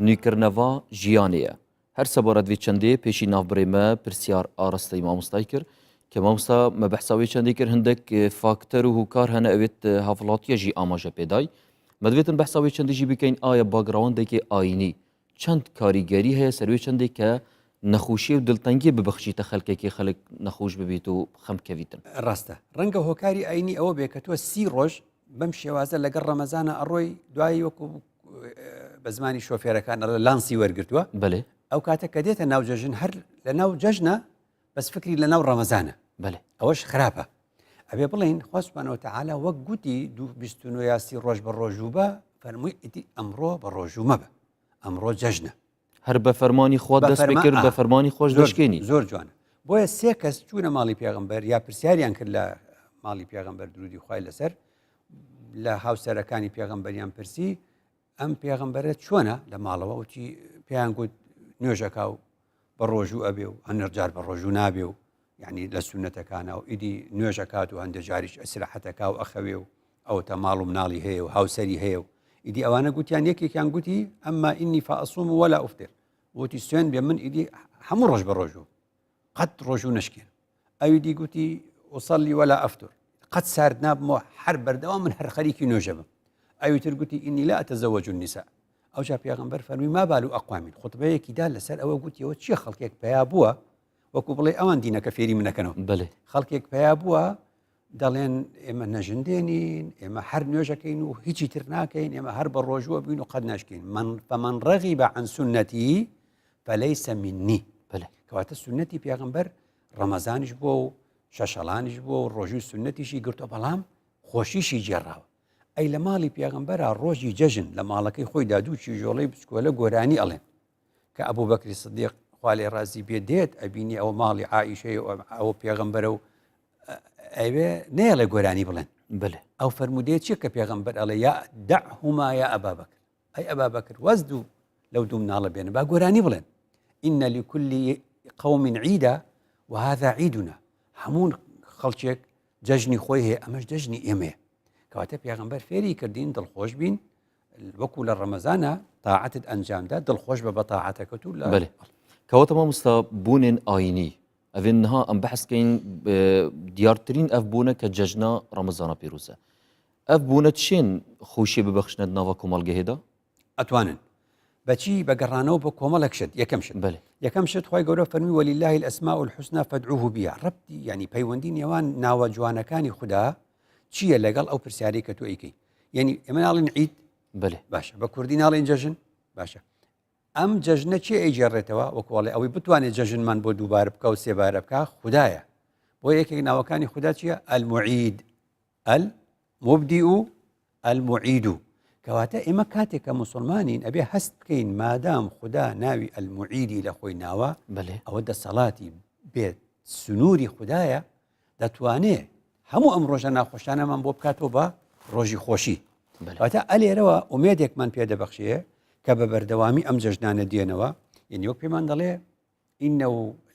نویکردنەڤا ژیانێە هەر سەبارەت وێ چەندێ پێشی ناوبرێ مە پرسیار ئاراستەی مامۆستای کرد کە مامۆستا مە بەحسا وێ چەندێ کرد هەندێک فاکتەر و هوکار هەنە ئەوێت هاوڵاتیە ژی ئاماژە پێدای مەدوێتن بەحسا وێ چەندێ ژی بکەین ئایا باگراوندێکی ئاینی چەند کاریگەری هەیە سەر وێ چەندێک کە نەخۆشی و دڵتەنگی ببەخشیتە خەلکێکی خەلک نەخۆش ببیت و خەم کەویتن. ڕاستە ڕەنگە هۆکاری ئاینی ئەوە بێ کە تۆ سی ڕۆژ بەم شێوازە لەگەڵ ڕەمەزانە ئەڕۆی دوایی وەکو بە زمانی شۆفێرەکان ئەڵێ لانسی وەرگتووە بەێ ئەو کاتە کە دێتە ناو جەژن هەر لە ناو جەژنە بەس فکری لە ناو ڕەمەزانە بەێ ئەوەش خراپە ئەبێ بڵێین خوا سبحانە وتعالی وەک گوتی دوو 29 یا سی ڕۆژ بە ڕۆژوو بە فەرمووی ئیدی ئەمڕۆ بە ڕۆژوو مەبە ئەمڕۆ جەژنە. هەر بە فەرمانی خوا دەست پێ کرد بە فەرمانی خۆش دەشکێنی. زۆر جوانە بۆیە سێ کەس چوونە ماڵی پێغەمبەر یا پرسیاریان کرد لە ماڵی پێغەمبەر درودی خوای لەسەر لە هاوسەرەکانی پێغەمبەریان پرسی ئەم پێغەمبەرە چۆنە لە ماڵەوە وتی پێیان گوت نوێژەکە و بە ڕۆژوو ئەبێ و هەنێک جار بە ڕۆژوو نابێ و یعنی لە سونەتەکانە و ئیدی نوێژەکات و هەندێک جاریش ئەسرحەتەکە و ئەخەوێ و ئەوتە ماڵ و مناڵی هەیە و هاوسەری هەیە و ئیدی ئەوانە گوتیان یەکێکیان گوتی ئەمما ئینی فەئەصوم ولا ئوفتر وتی سوێن بێ من ئیدی هەموو ڕۆژ بە ڕۆژوو قەت ڕۆژوو نشکێن ئەوی دی گوتی ئوصلي ولا أفتر قەت سارد نابمەوە هەر بەردەوام من هەر خەریکی نوێژە بم ئەوی تر گوتی إني لا أتزوج النساء ئەوجا پێغەمبەر فەرمی ما بال أقوام خوتبەیەکی دا لەسەر ئەوە گوتیەوە چییە خەڵکێک پیا بووە وەکو بڵێ ئەوان دینەکە فێری منەکەنەوە بەێ خەڵکێک پیا بووە دەڵێن ئێمە نەژندێنین ئێمە هەر نوێژەکەین و هیچی تر ناکەین ئێمە هەر بە ڕۆژووە بین و قەت ناشکین من فمن رغب عن سنتي فليس مني بەێ کەواتە سنەتی پێغەمبەر ڕەمەزانیش بووە و شەشەڵانیش بووە و ڕۆژووی سوننەتیشی گرتووە بەڵام خۆشیشی گێڕاوە. ئەی لە ماڵی پێغەمبەرا ڕۆژی جەژن لە ماڵەکەی خۆیدا دوو کیژۆڵەی بچکۆلە گۆرانی ئەڵێن کە ئەبوبەکری سدیق خوا لێ ڕازی بێ دێت ئەبینی ئەوە ماڵی عائیشەیە و ئەوە پێغەمبەرە و ئەوێ نەیەڵێ گۆرانی بڵێن. بەلێ. ئەو فەرموودەیە چییە کە پێغەمبەر ئەڵێ یا دعهما یا ئەبا بەکر ئەی ئەبا بەکر واز دوو لەو دوو مناڵە بێنە با گۆرانی بڵێن إن لكل قوم عيدا وهذا عيدنا هەموو خەڵکێک جەژنی خۆی هەیە ئەمەش جەژنی ئێمەیە کەواتە پێغەمبەر فێری کردین دڵخۆش بین وەکو لە ڕەمەزانە تاعەتت ئەنجامدا دڵخۆش بە بە تاعەتەکەت و لە بەێ کەواتە مامۆستا بوونێن ئاینی ئەێن نها ئەم بەحسکەین دیارترین ئەف بوونە کە جەژنا ڕەمەزانە پیرۆزە ئەڤ بوونە چێن خۆشیێ ببەخشنە ناڤا کۆمەڵگەهێدا؟ ئەتوانن. بەچی؟ بە گەڕانەوە بۆ کۆمەڵێک شت، یەکەم شت. بەلێ. یەکەم شت خوای گەورە فەرمی ولله الاسماء الحسنی فادعوه بها ڕەبتی یعنی پەیوەندی نێوان ناوە جوانەکانی خودا چییە لەگەڵ ئەو پرسیارەی کە تۆ ئەیکەی یعنی ئێمە ناڵێن عید بەلێ. باشە بە کوردی ناڵێن جەژن باشە ئەم جەژنە کێ ئەیگێڕێتەوە وەکو ئەڵێ ئەوەی بتوانێت جەژنمان بۆ دووبارە بکە و سێبارە بکە خودایە بۆ یەکێک ناوەکانی خودا چییە المعید المبدئ المعید کەواتە ئێمە کاتێک کە موسڵمانین ئەبێ هەست بکەین مادام خودا ناوی المعیدی لە خۆی ناوە بەلێ. ئەوە دەسەڵاتی بێ سنووری خودایە دەتوانێ هەموو ئەم ڕۆژە ناخۆشانەمان بۆ بکاتەوە بە ڕۆژی خۆشی واتە ئەلێرەوە ئومێدێکمان پێدەبەخشێ کە بە بەردەوامی ئەم جەژنانە دێنەوە یعنی وەک پێمان دەڵێ إنه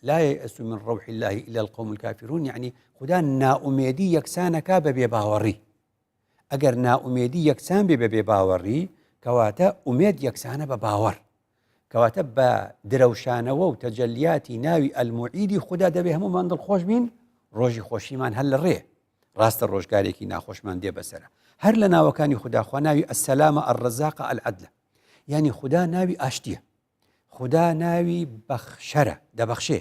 لا ييأس من روح الله إلا القوم الكافرون یعنی خودا نائومێدی یەکسانەکا بە بێباوەڕی ئەگەر نائومێدی یەکسان بێ بە بێباوەڕی کەواتە ئومێد یەکسانە بە باوەڕ کەواتە بە درەوشانەوە و تەجەلیاتی ناوی ئەلموعیدی خودا دەبێ هەموومان دڵخۆش بین. ڕۆژی خۆشیمان هەر لە ڕێ ڕاستە ڕۆژگارێکی ناخۆشمان دێ بەسرە هەر لە ناوەکانی خوداخوا ناوی السلامە الرزاقە العدلە یعنی خودا ناوی ئاشتیە خودا ناوی بەخشەرە دەبەخشێ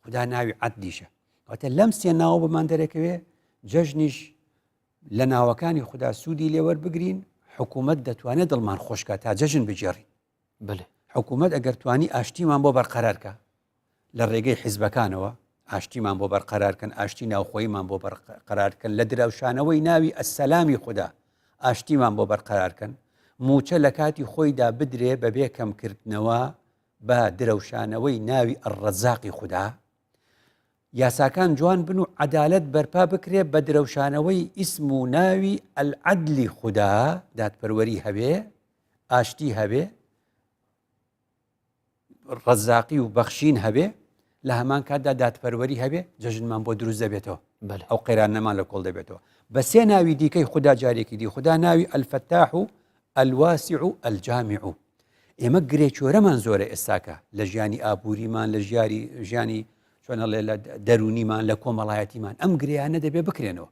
خودا ناوی عەدلیشە واتە لەم سێ ناوە بۆمان دەرەکەوێ جەژنیش لە ناوەکانی خودا سوودی لێوەربگرین حکوومەت دەتوانێت دڵمان خۆشکە تا جەژن بگێڕین بەێ حکوومەت ئەگەر توانی ئاشتیمان بۆ بەرقەرارکە لە ڕێگەی حیزبەکانەوە ئاشتیمان بۆ بەرقەرارکەن ئاشتی ناوخۆیمان بۆ بەرقەرارکەن لە دراوشانەوەی ناوی ئەسەلامی خودا ئاشتیمان بۆ بەرقەرارکەن موچە لە کاتی خۆیدا بدرێ بەبێ کەمکردنەوە بە درەوشانەوەی ناوی الرزاقی خودا یاساکان جوان بن و عەدالەت بەرپا بکرێ بە درەوشانەوەی ئیسم و ناوی العدلی خودا دادپەروەری هەبێ ئاشتی هەبێ ڕەزاقی و بەخشین هەبێ لە هەمان کاتدا دادپەروەری هەبێ جەژنمان بۆ دروست دەبێتەوە ئەو قەیرانەمان لە کۆڵ دەبێتەوە بە سێ ناوی دیکەی خودا جارێکی دی خودا ناوی الفتاح و الواسع و الجامع ئێمە گرێچۆرەمان زۆرە ئێستاکە لە ژیانی ئابووریمان لە ژیاری ژیانی چۆنەڵێ لە دەرونیمان لە کۆمەڵایەتیمان ئەم گریانە دەبێ بکرێنەوە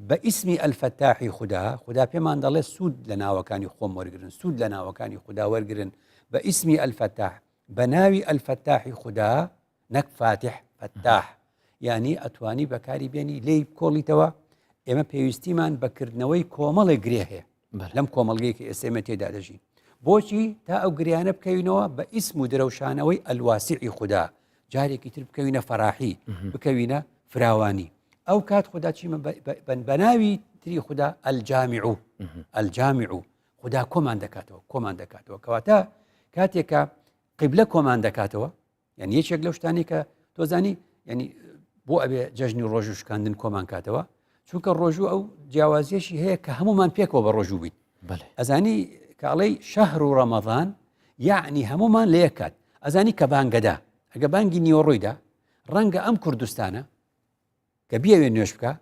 بە ئیسمی الفتاحی خودا خودا پێمان دەڵێ سوود لە ناوەکانی خۆم وەرگن سوود لە ناوەکانی خودا وەرگن بە ئیسمی الفتاح بە ناوی الفتاحی خودا نەک فاتح فتاح یعنی ئەتوانی بەکاری بێنی لێی بکۆڵیتەوە ئێمە پێویستیمان بەکردنەوەی کۆمەڵێک گرێ هەیە لەم کۆمەڵگەی کە ئێستا ئێمە تێدا دەژین بۆچی تا ئەو گریانە بکەوینەوە بە ئیسم و درەوشانەوەی الواسعی خودا جارێکی تر بکەوینە فەراحی بکەوینە فراوانی ئەو کات خودا چیمە بە ناوی تری خودا الجامع الجامع خودا کۆمان دەکاتەوە کۆمان دەکاتەوە کەواتە کاتێکە قیبلە کۆمان دەکاتەوە یعنی یەکێک لەو شتانی کە تۆزانی ینی بۆ ئەبێ جەژنی ڕۆژ و شکاندن کۆمان کاتەوە چونکە ڕۆژوو ئەو جیاوازیەشی هەیە کە هەمومان پێکەوە بە ڕۆژوو بین ئەزانی کاڵەی شەهر و ڕەمەضان یعنی هەمومان لە یەک کات ئەزانی کە بانگەدا ئەگە بانگی نیوەڕۆیدا ڕەنگە ئەم کوردستانە کە بیەوێ نوێژ بکە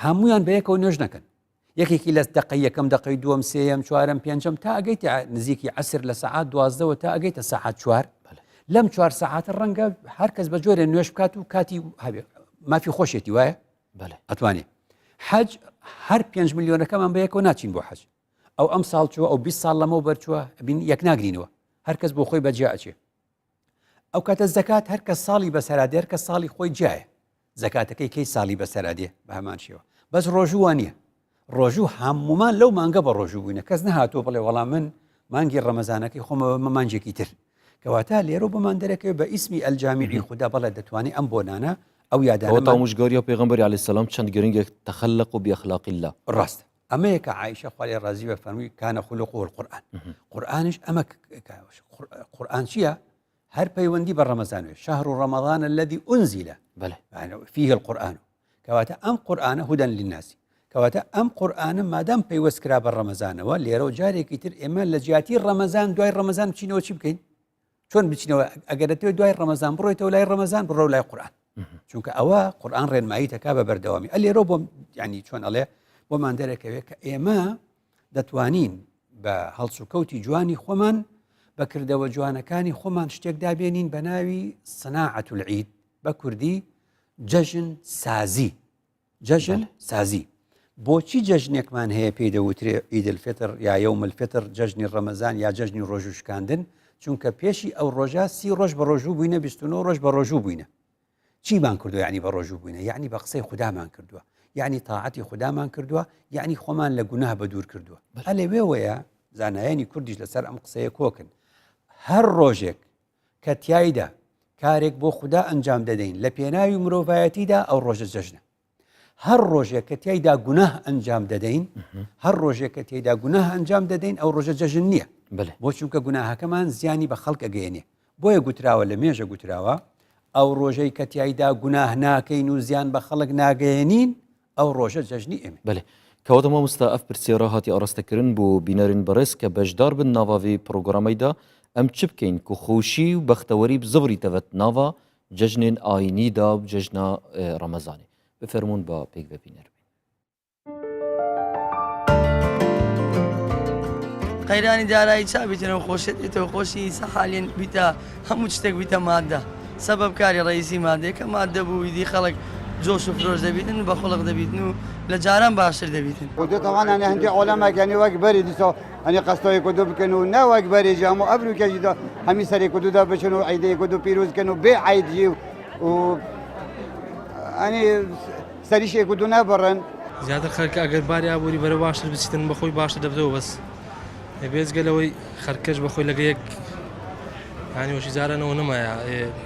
هەمویان بەیەکەوە نوێژ نەکەن یەکێکی لە دقەی یەکەم دقەی دووەم سێەم چوارەم پێنجەم تا ئەگەیتە نزیکی عسر لە سەعات دوازدەوە تا ئەگەیتە سەعات چوار لەم چوار سەعاتە ڕەنگە هەر کەس بە جۆرێ نوێژ بکات و کاتی هەبێ مافی خۆشێتی وایە ئەتوانێ حەج هەر پێنج ملیۆنەکەمان بەیەکەوە ناچین بۆ حەج ئەو ئەم ساڵ چووە ئەو 20 ساڵ لەمەوە بەرچووە بین یەک ناگرینەوە هەر کەس بۆ خۆی بەجیا ئەچێ ئەو کاتە زەکات هەر کە ساڵی بەسەرا دێ هەر کە ساڵی خۆی جیایە زەکاتەکەی کەی ساڵی بەسەرا دێ بە هەمان شێوە بەس ڕۆژوو وانە ڕۆژوو هەمومان لەو مانگە بە ڕۆژوو بووینە کەس نەهاتووە بڵێ وەڵام من مانگی ڕەمەزانەکەی خۆمە بە مانجێکی تر کەواتە لێرە بۆمان دەرەکەوێت بە ئیسمی الجامعی خودا بەڵێ دەتوانێت ئەم بۆنانە ئەو یادانە تاموشگاریە پێغمبەری علیه السلام چەند گرنگێک تخلق و بأخلاق الله ڕاست ئەمەیە کە عائشە خوا لێ ڕازی بە فەرمووی کانە خلقه القرآن قورآنیش ئەمە قورآن چییە؟ هەر پەیوەندی بە ڕەمەزان وێ شهر رمضان الذي أنزل بله فيه القرآن کەواتە ئەم قورآنە هدى للناس کەواتە ئەم قورآنە مادام پەیوەست کرا بە ڕەمەزانەوە لێرە و جارێکی تر ئێمە لە جیاتی ڕەمەزان دوای ڕەمەزان بچینەوە چی بکەین چۆن بچینەوە ئەگەر دەتەوێت دوای ڕەمەزان بڕۆیتەوە لای ڕەمەزان بڕۆ لای قورآن چونکە ئەوە قورآن ڕێنمایی دەکا بە بەردەوامی ئەلێرە بۆم ینی چۆن ئەڵێ بۆمان دەرەکەوێت کە ئێمە دەتوانین بە هەڵسوکەوتی جوانی خۆمان بە کردەوە جوانەکانی خۆمان شتێک دابێنین بە ناوی صناعة العید بە کوردی جەژن سازی جەژن سازی بۆچی جەژنێکمان هەیە پێی دەوترێ عید الفطر یا یوم الفطر جەژنی ڕەمەزان یا جەژنی ڕۆژوو شکاندن چونکە پێشی ئەو ڕۆژە سی ڕۆژ بە ڕۆژوو بووینە 29 ڕۆژ بە ڕۆژوو بووینە چیمان کردو یعنی بە ڕۆژوو بووینە یعنی بە قسەی خودامان کردووە یعنی تاعەتی خودامان کردووە یعنی خۆمان لە گوناه بە دوور کردووە ئەلێوێوەیە زانایانی کوردیش لەسەر ئەم قسەیە کۆکن هەر ڕۆژێک کە تیایدا کارێک بۆ خودا ئەنجام دەدەین لە پێناوی مرۆڤایەتیدا ئەو ڕۆژە جەژنە هەر ڕۆژێک کە تیایدا گوناه ئەنجام دەدەین هەر ڕۆژێک کە تێدا گوناه ئەنجام دەدەین ئەو ڕۆژە جەژن نییە بۆ چونکە گوناهەکەمان زیانی بە خەڵک ئەگەیەنێ بۆیە گوتراوە لە مێژە گوتراوە ئەو ڕۆژەی کە تیایدا گوناه ناکەین و زیان بە خەڵک ناگەیەنین ئەو ڕۆژە جەژنی ئێمە. بەلێ کەواتە مامۆستا ئەف پرسیارە هاتی ئاراستە کرن بۆ بینەرên بەڕێز کە بەشدار بن ناڤا ڤی پرۆگرامەی دا ئەم چ بکەین کو خۆشی و بەختەوەری بزڤری تەڤت ناڤا جەژنێن ئاینی دا و جەژنا ڕەمەزانێ بفەرموون با پێکڤە بینەر بین. قەیرانی دارایی چا بیتەنەوە خۆشیت ئێتەوە خۆشی ئینسان حالێن بیتە هەموو شتێک بیتە مادە سەبەب کاری ڕئیسی مادەیە کە مادە بوو ئیدی خەڵک جۆش و فرۆش دەبیتن و بە خوڵق دەبیتن و لە جاران باشتر دەبیتن. خودێ تەوان ئەنی هەندی عۆلەمەک یانی وەک بەری دیسا ئەنی قەستای کودو بکەن و نە وەک بەری ژی هەموو ئەبروکە ژی دا هەمی سەری کودو دا بچن و عیدەی کودو پیروز کەن و بێ عید ژی و ئەنی سەریشێ کودو نەبڕن. زیاتر خەرکە ئەگەر باری ئابووری بەرەو باشتر بچیتن بەخۆی باشتر دەبتەوە بەس بێجگە لەوەی خەرکەش بەخۆی لەگە یەک یانی وەشی جارانەوە نەمایە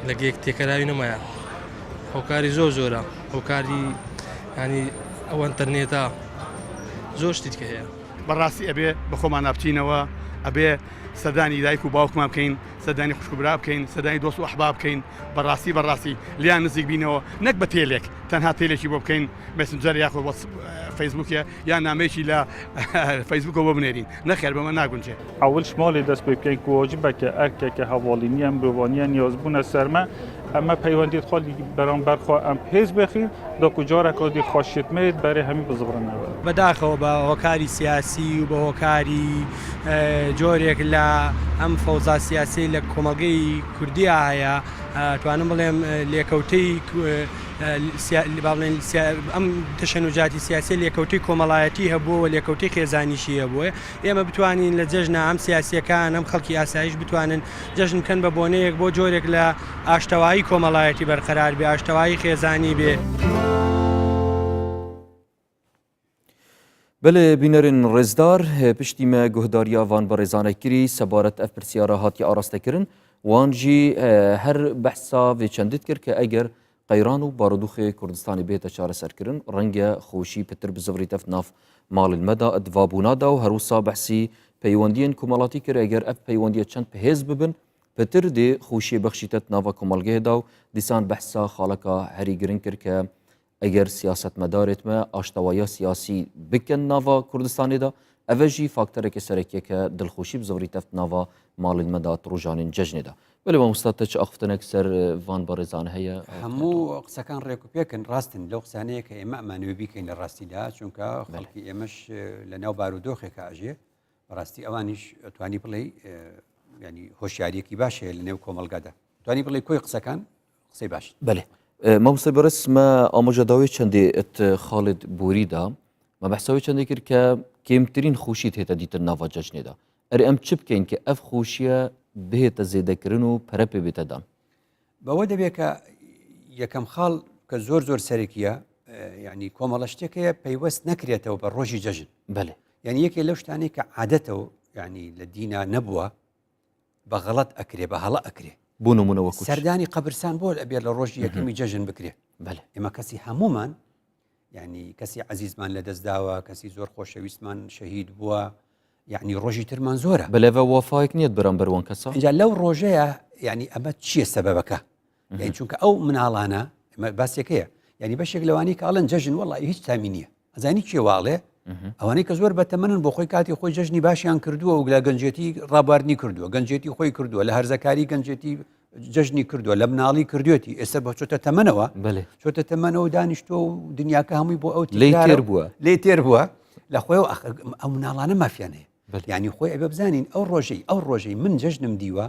لەگە یەک تێکەراوی نەمایە هۆکاری زۆر زۆرە هۆکاری ینی ئەو ئەتەرنێتە زۆر شتی کە هەیە. بەڕاستی ئەبێ بەخۆمانا بچینەوە ئەبێ سەردانی دایک و باوکمان بکەین سەردانی خوشک و برا بکەین سەردانی دۆست و ئەحباب بکەین بەڕاستی بەڕاستی لیان نزیک بینەوە نەک بە تێلێک تەنها تێلێکی بۆ بکەین مێسنجەر یاخود وەتس فەیسبووکێ یان نامەیەکی لە فەیسبووکەوە بۆ بنێرین نەخێر بەمە ناگونجێ. ئەول شماڵی دەست پێ بکەین کو واجبەکە ئەرکەکە هەواڵینیە مرۆڤانیە نیازبوونە سەرمە ئەمە پەیوەندیت خالی بەرامبەر خوا ئەم پێش بخین داکو جارەکە دی خۆشیت مێت بەرێ هەمی بزڕنەوە. بەداخەوە بە هۆکاری سیاسی و بە هۆکاری جۆرێک لە ئەم فەوزا سیاسیەی لە کۆمەڵگەی کوردیا هەیە توانم بڵێم لێکەوتەی با بڵێن ئەم تەشەنوجاتی سیاسی لێکەوتەی کۆمەڵایەتی هەبووە و لێکەوتەی خێزانیشی هەبووە ئێمە بتوانین لە جەژنە ئەم سیاسیەکان ئەم خەڵکی ئاسایش بتوانن جەژن بکەن بە بۆنەیەک بۆ جۆرێک لە ئاشتەوایی کۆمەڵایەتی بەرقەرار بێ ئاشتەوایی خێزانی بێ. بەێ بینەرên ڕێزدار پشتی me guhdariya van بەڕێزانە کری سەبارەت ئەv پرسیارە هاتی ئاراستەکردن وان ژی هەر بەحسا vê çendit kir کە ئەگەر قەیران و بارودوخێ کوردستانی بێتە چارەسەرکردن ڕەنگە خۆشی پتر بزڤریتەف ناف ماڵên me da divabûna da û herwisa behsî peywendiyên komelatî kir eger ev peywendiye çend pihêz bibin pitir dê xweşiyê bexşîte di nava komelgehê da û dîsan behsa xaleka herî giring kir ke Eger siyasetmedarêt me aştewaya siyasî bikin nava Kurdistanê de, ev e jî faktereke serekî ke dilxweşî bi zivrî tevt nava malên me de di rojanên cejnê de. Belê mamosta te çi axiftinek ser van berêzan heye? Hemû qisekan rêk û pêk in, rast in. Lew qisaneyê ke ême emanewê bîkeyn li rastî de, çunke xelkî êmeş li naw barûdoxêke ajê. بەڕاستی ئەوانیش توانی بڵێی ینی هۆشیاریەکی باش هەیە لە نێو کۆمەڵگادا. توانی بڵێ کۆی قسەکان قسەی باش. بەێ مامۆستای بەڕێز مە ئاماژە داوێ چەندێ ات خاڵت بوریدا مە بەحساوی چەندێ کرد کە کێمترین خۆشیت هێتە دیتن ناڤا جەژنێدا ئەرێ ئەم چ بکەین کە ئەف خۆشیە بهێتە زێدەکردن و پەرە پێ بێتە دان؟ بەوە دەبێت کە یەکەم خاڵ کە زۆر زۆر سەرەکیە یعنی کۆمەڵە شتێک هەیە پەیوەست نەکرێتەوە بە ڕۆژی جەژن بەێ یعنی یەکێ لەو شتانەی کە عادەتەوە یعنی لە دینا نەبووە بە غەڵەت ئەکرێ بە هەڵە ئەکرێ. بۆ نمونە وەکو چ؟ سەردانی قەبرسان بۆ ئەبێت لە ڕۆژی یەکەمی جەژن بکرێ؟ بەلێ. ئێمە کەسی هەموومان یعنی کەسی عەزیزمان لە دەست داوە، کەسی زۆر خۆشەویستمان شەهید بووە، یعنی ڕۆژی ترمان زۆرە. بەلێ ڤە وەفایەک نیەت بەرامبەر وان کەسا؟ ئینجا لەو ڕۆژەیە یعنی ئەمە چییە سەبەبەکە؟ یعنی چونکە ئەو مناڵانە ئێمە باسێکەیە یعنی بەشێک لەوانی کە ئەڵێن جەژن وەڵی هیچ تامی نییە. ئەزانی کێ واڵێ ئەوانەی کە زۆر بەتەمەنن بۆ خۆی کاتی خۆی جەژنی باشیان کردووە و لە گەنجێتی ڕابواردنی کردووە گەنجێتی خۆی کردووە لە هەرزەکاری گەنجێتی جەژنی کردووە لە مناڵی کردوێتی ئێستا بە چۆتە تەمەنەوە چۆتە تەمەنەوە دانیشتووە و دنیاکە هەمووی بۆ ئەو لێ تێر بووە لێ تێر بووە لە خۆی ئەو مناڵانە مافیان هەیە یعنی خۆی ئەبێ بزانین ئەو ڕۆژەی ئەو ڕۆژەی من جەژنم دیوە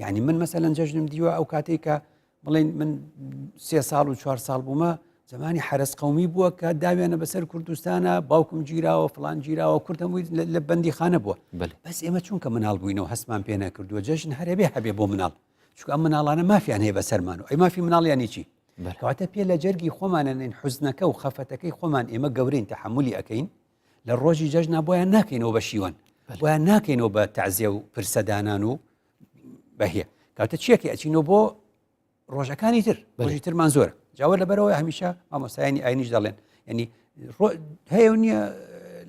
یعنی من مەسەلەن جەژنم دیوە ئەو کاتێک کە بڵێن من سێ ساڵ و چوار ساڵ بوومە زمانی حرس قومی بووە کە داویانە بەسەر کوردستانە باوکم گیراوە فلان گیراوە کورد هەمووی لە بەندی خانە بووە بەس ئێمە چونکە مناڵ بووینەوە هەستمان پێ نەکردووە جەژن هەرەبێ هەبێ بۆ مناڵ چونکە ئەم مناڵانە مافیان هەیە بەسەرمان و ئەی مافی مناڵیانی چی کەواتە پێ لە جەرگی خۆمانەنین حوزنەکە و خەفەتەکەی خۆمان ئێمە گەورەین تەحملی ئەەکەین لە ڕۆژی جەژنا بۆیان ناکەینەوە بە شیوەن بۆیان ناکەینەوە بە تەعزیە و پرسەدانان و بەهیە کاتە چیەکە ئەچینەوە بۆ ڕۆژەکانی تر ڕۆژی ترمان زۆر جاوە لەبەرەوە هەمیشە مامۆستایانی ئاینیش دەڵێن ینی هەیە و نییە